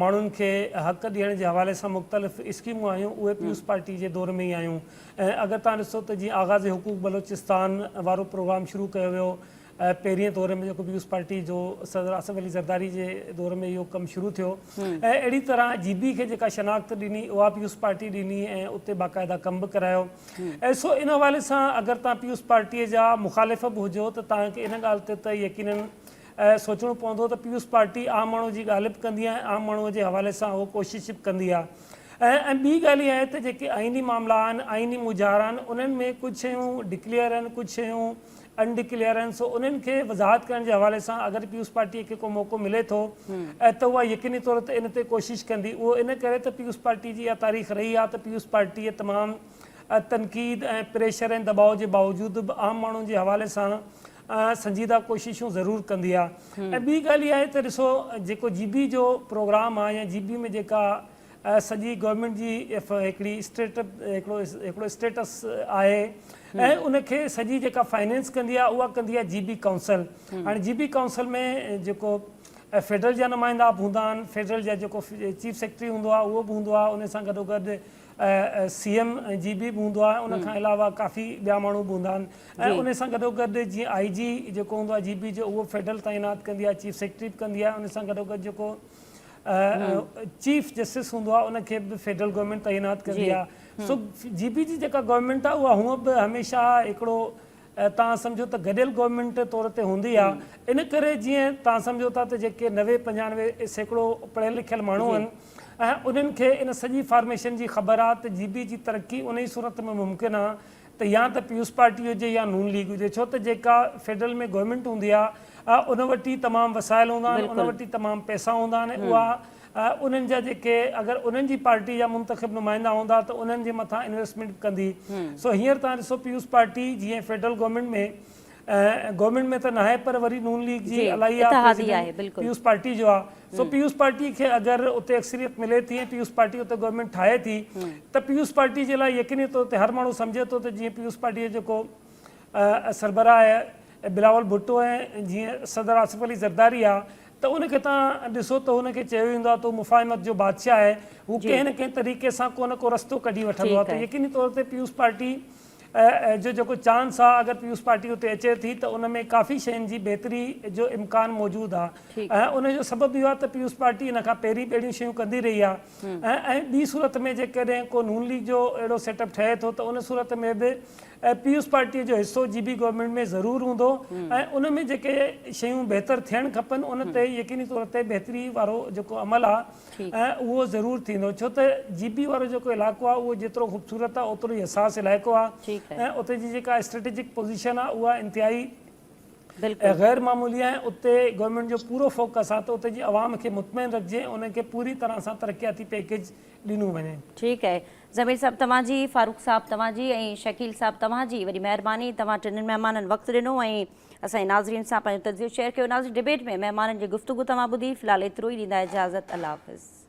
ماڻهن کي حق ڏيڻ جي حوالي سان مختلف اسڪيمون آيون اهي پيپلز پارٽي جي دور ۾ ئي آيون ۽ اگر توهان ڏسو ته جيئن آغاز حقوق بلوچستان وارو پروگرام شروع ڪيو ويو پهرين دور ۾ جيڪو پيپلز پارٽي جو صدر آصف علي زرداري جي دور ۾ اهو ڪم شروع ٿيو ۽ اهڙي طرح جي بي کي جيڪا شناخت ڏني اها پيپلز پارٽي ڏني ۽ اتي باقاعده ڪم به ڪرايو ۽ سو ان حوالي سان اگر توهان پيپلز پارٽي جا مخالف به هجو ته توهان کي ان ڳالهه تي ته يقينن سوچڻو پوندو ته پيپلز پارٽي عام ماڻهو جي ڳالهه به ڪندي آهي ۽ عام ماڻهو جي حوالي سان اهو ڪوشش به ڪندي آهي. ۽ ٻي ڳالهه اها آهي ته جيڪي آئيني معاملا آهن، آئيني مونجهارا آهن، انهن ۾ ڪجهه شيون ڊڪليئر آهن، ڪجهه شيون ان ڊڪليئر آهن، سو انهن کي وضاحت ڪرڻ جي حوالي سان اگر پيپلز پارٽيء کي ڪو موقعو ملي ٿو ته اها يقيني طور تي ان تي ڪوشش ڪندي. اهو ان ڪري ته پيپلز پارٽيء جي اها تاريخ رهي آهي ته پيپلز پارٽيء تمام تنقيد ۽ پريشر ۽ دٻاء جي باوجود به عام ماڻهن جي حوالي سان سنجيده ڪوششون ضرور ڪندي آهي ۽ ٻي ڳالهه اها آهي ته ڏسو جيڪو جي بي جو پروگرام آهي يا جي بي ۾ جيڪا سڄي گورنمينٽ جي هڪڙي اسٽيٽ هڪڙو هڪڙو اسٽيٽس آهي ۽ ان کي سڄي جيڪا فائنينس ڪندي آهي اها ڪندي آهي جي بي ڪائونسل هاڻي جي بي ڪائونسل ۾ جيڪو فيڊرل جا نمائندا به هوندا آهن فيڊرل جا جيڪو چيف سيڪريٽري هوندو آهي اهو به هوندو آهي ان سان گڏو گڏ سي ايم جي بي به هوندو آهي ان کان علاوه ڪافي ٻيا ماڻهو به هوندا آهن ۽ ان سان گڏو گڏ جيئن آئي جي جيڪو هوندو آهي جي بي جو اهو فيڊرل تعينات ڪندي آهي چيف سيڪريٽري به ڪندي آهي ان سان گڏو گڏ جيڪو چيف جسٽس هوندو آهي ان کي به فيڊرل گورنمينٽ تعينات ڪندي آهي سو جي بي جي جيڪا گورنمينٽ آهي اها هونء به هميشه هڪڙو توهان سمجهو ته گڏيل گورنمينٽ طور تي هوندي آهي ان ڪري جيئن توهان سمجهو ٿا ته جيڪي 90 95% پڙهيل لکيل ماڻهو آهن ۽ انهن کي ان سڄي فارميشن جي خبر آهي ته جي بي جي ترقي ان ئي صورت ۾ ممڪن آهي ته يا ته پيپلز پارٽي هجي يا نون ليگ هجي ڇو ته جيڪا فيڊرل ۾ گورنمينٽ هوندي آهي ان وٽ ئي تمام وسائل هوندا آهن ان وٽ ئي تمام پئسا هوندا آهن اها انهن جا جيڪي اگر انهن جي پارٽي جا منتخب نمائندا هوندا ته انهن جي مٿان انويسٽمينٽ به ڪندي سو هينئر توهان ڏسو پيپلز پارٽي جيئن فيڊرل گورنمينٽ ۾ گورنمينٽ ۾ ته ناهي پر وري نون ليگ جي الائي آ پريزيڊنٽ پيپلز پارٽي جو آ سو پيپلز پارٽي کي اگر اتي اڪثريت ملي ٿي ۽ پيپلز پارٽي اتي گورنمينٽ ٺاهي ٿي ته پيپلز پارٽي جي لاء يقيني طور تي هر ماڻهو سمجهي ٿو ته جيئن پيپلز پارٽي جو جيڪو سربراهه آهي بلاول ڀٽو ۽ جيئن صدر آصف علي زرداري آ ته ان کي توهان ڏسو ته هن کي چيو ويندو آهي ته هو مفاهمت جو بادشاهه آهي هو ڪنهن نه ڪنهن طريقي سان ڪو نه ڪو رستو ڪڍي وٺندو آهي ته يقيني طور تي پيپلز پارٽي جو جيڪو چانس آهي اگر پيپلز پارٽي اتي اچي ٿي ته ان ۾ ڪافي شين جي بهتري جو امڪان موجود آهي ۽ ان جو سبب اهو آهي ته پيپلز پارٽي ان کان پهرين به اهڙيون شيون ڪندي رهي آهي ۽ ٻي صورت ۾ جيڪڏهن ڪو نون ليگ جو اهڙو سيٽ اپ ٺهي ٿو ته ان صورت ۾ به پيپلز پارٽي جو حصو جي بي گورنمينٽ ۾ ضرور هوندو ۽ ان ۾ جيڪي شيون بهتر ٿيڻ کپن ان تي يقيني طور تي بهتري وارو جيڪو عمل آهي اهو ضرور ٿيندو ڇو ته جي بي وارو جيڪو علائقو آهي اهو جيترو خوبصورت آهي اوترو ئي حساس علائقو آهي ۽ اتي جي جيڪا اسٽريٽجڪ پوزيشن آهي اها انتهائي غير معمولي آهي اتي گورنمينٽ جو پورو فوڪس آهي ته اتي جي عوام کي مطمئن رکجي ۽ انهن کي پوري طرح سان ترقياتي پيڪيج ڏنو وڃي. ٺيڪ آهي ضمير صاحب توهان جي، فاروق صاحب توهان جي ۽ شڪيل صاحب توهان جي وڏي مهرباني توهان ٽنهي مهمانن وقت ڏنو ۽ اسان جي ناظرين سان پنهنجو تجزيو شيئر ڪيو ناظرين ڊبيٽ ۾ مهمانن جي گفتگو توهان ٻڌي في الحال ايترو ئي ڏيندا اجازت الله حافظ.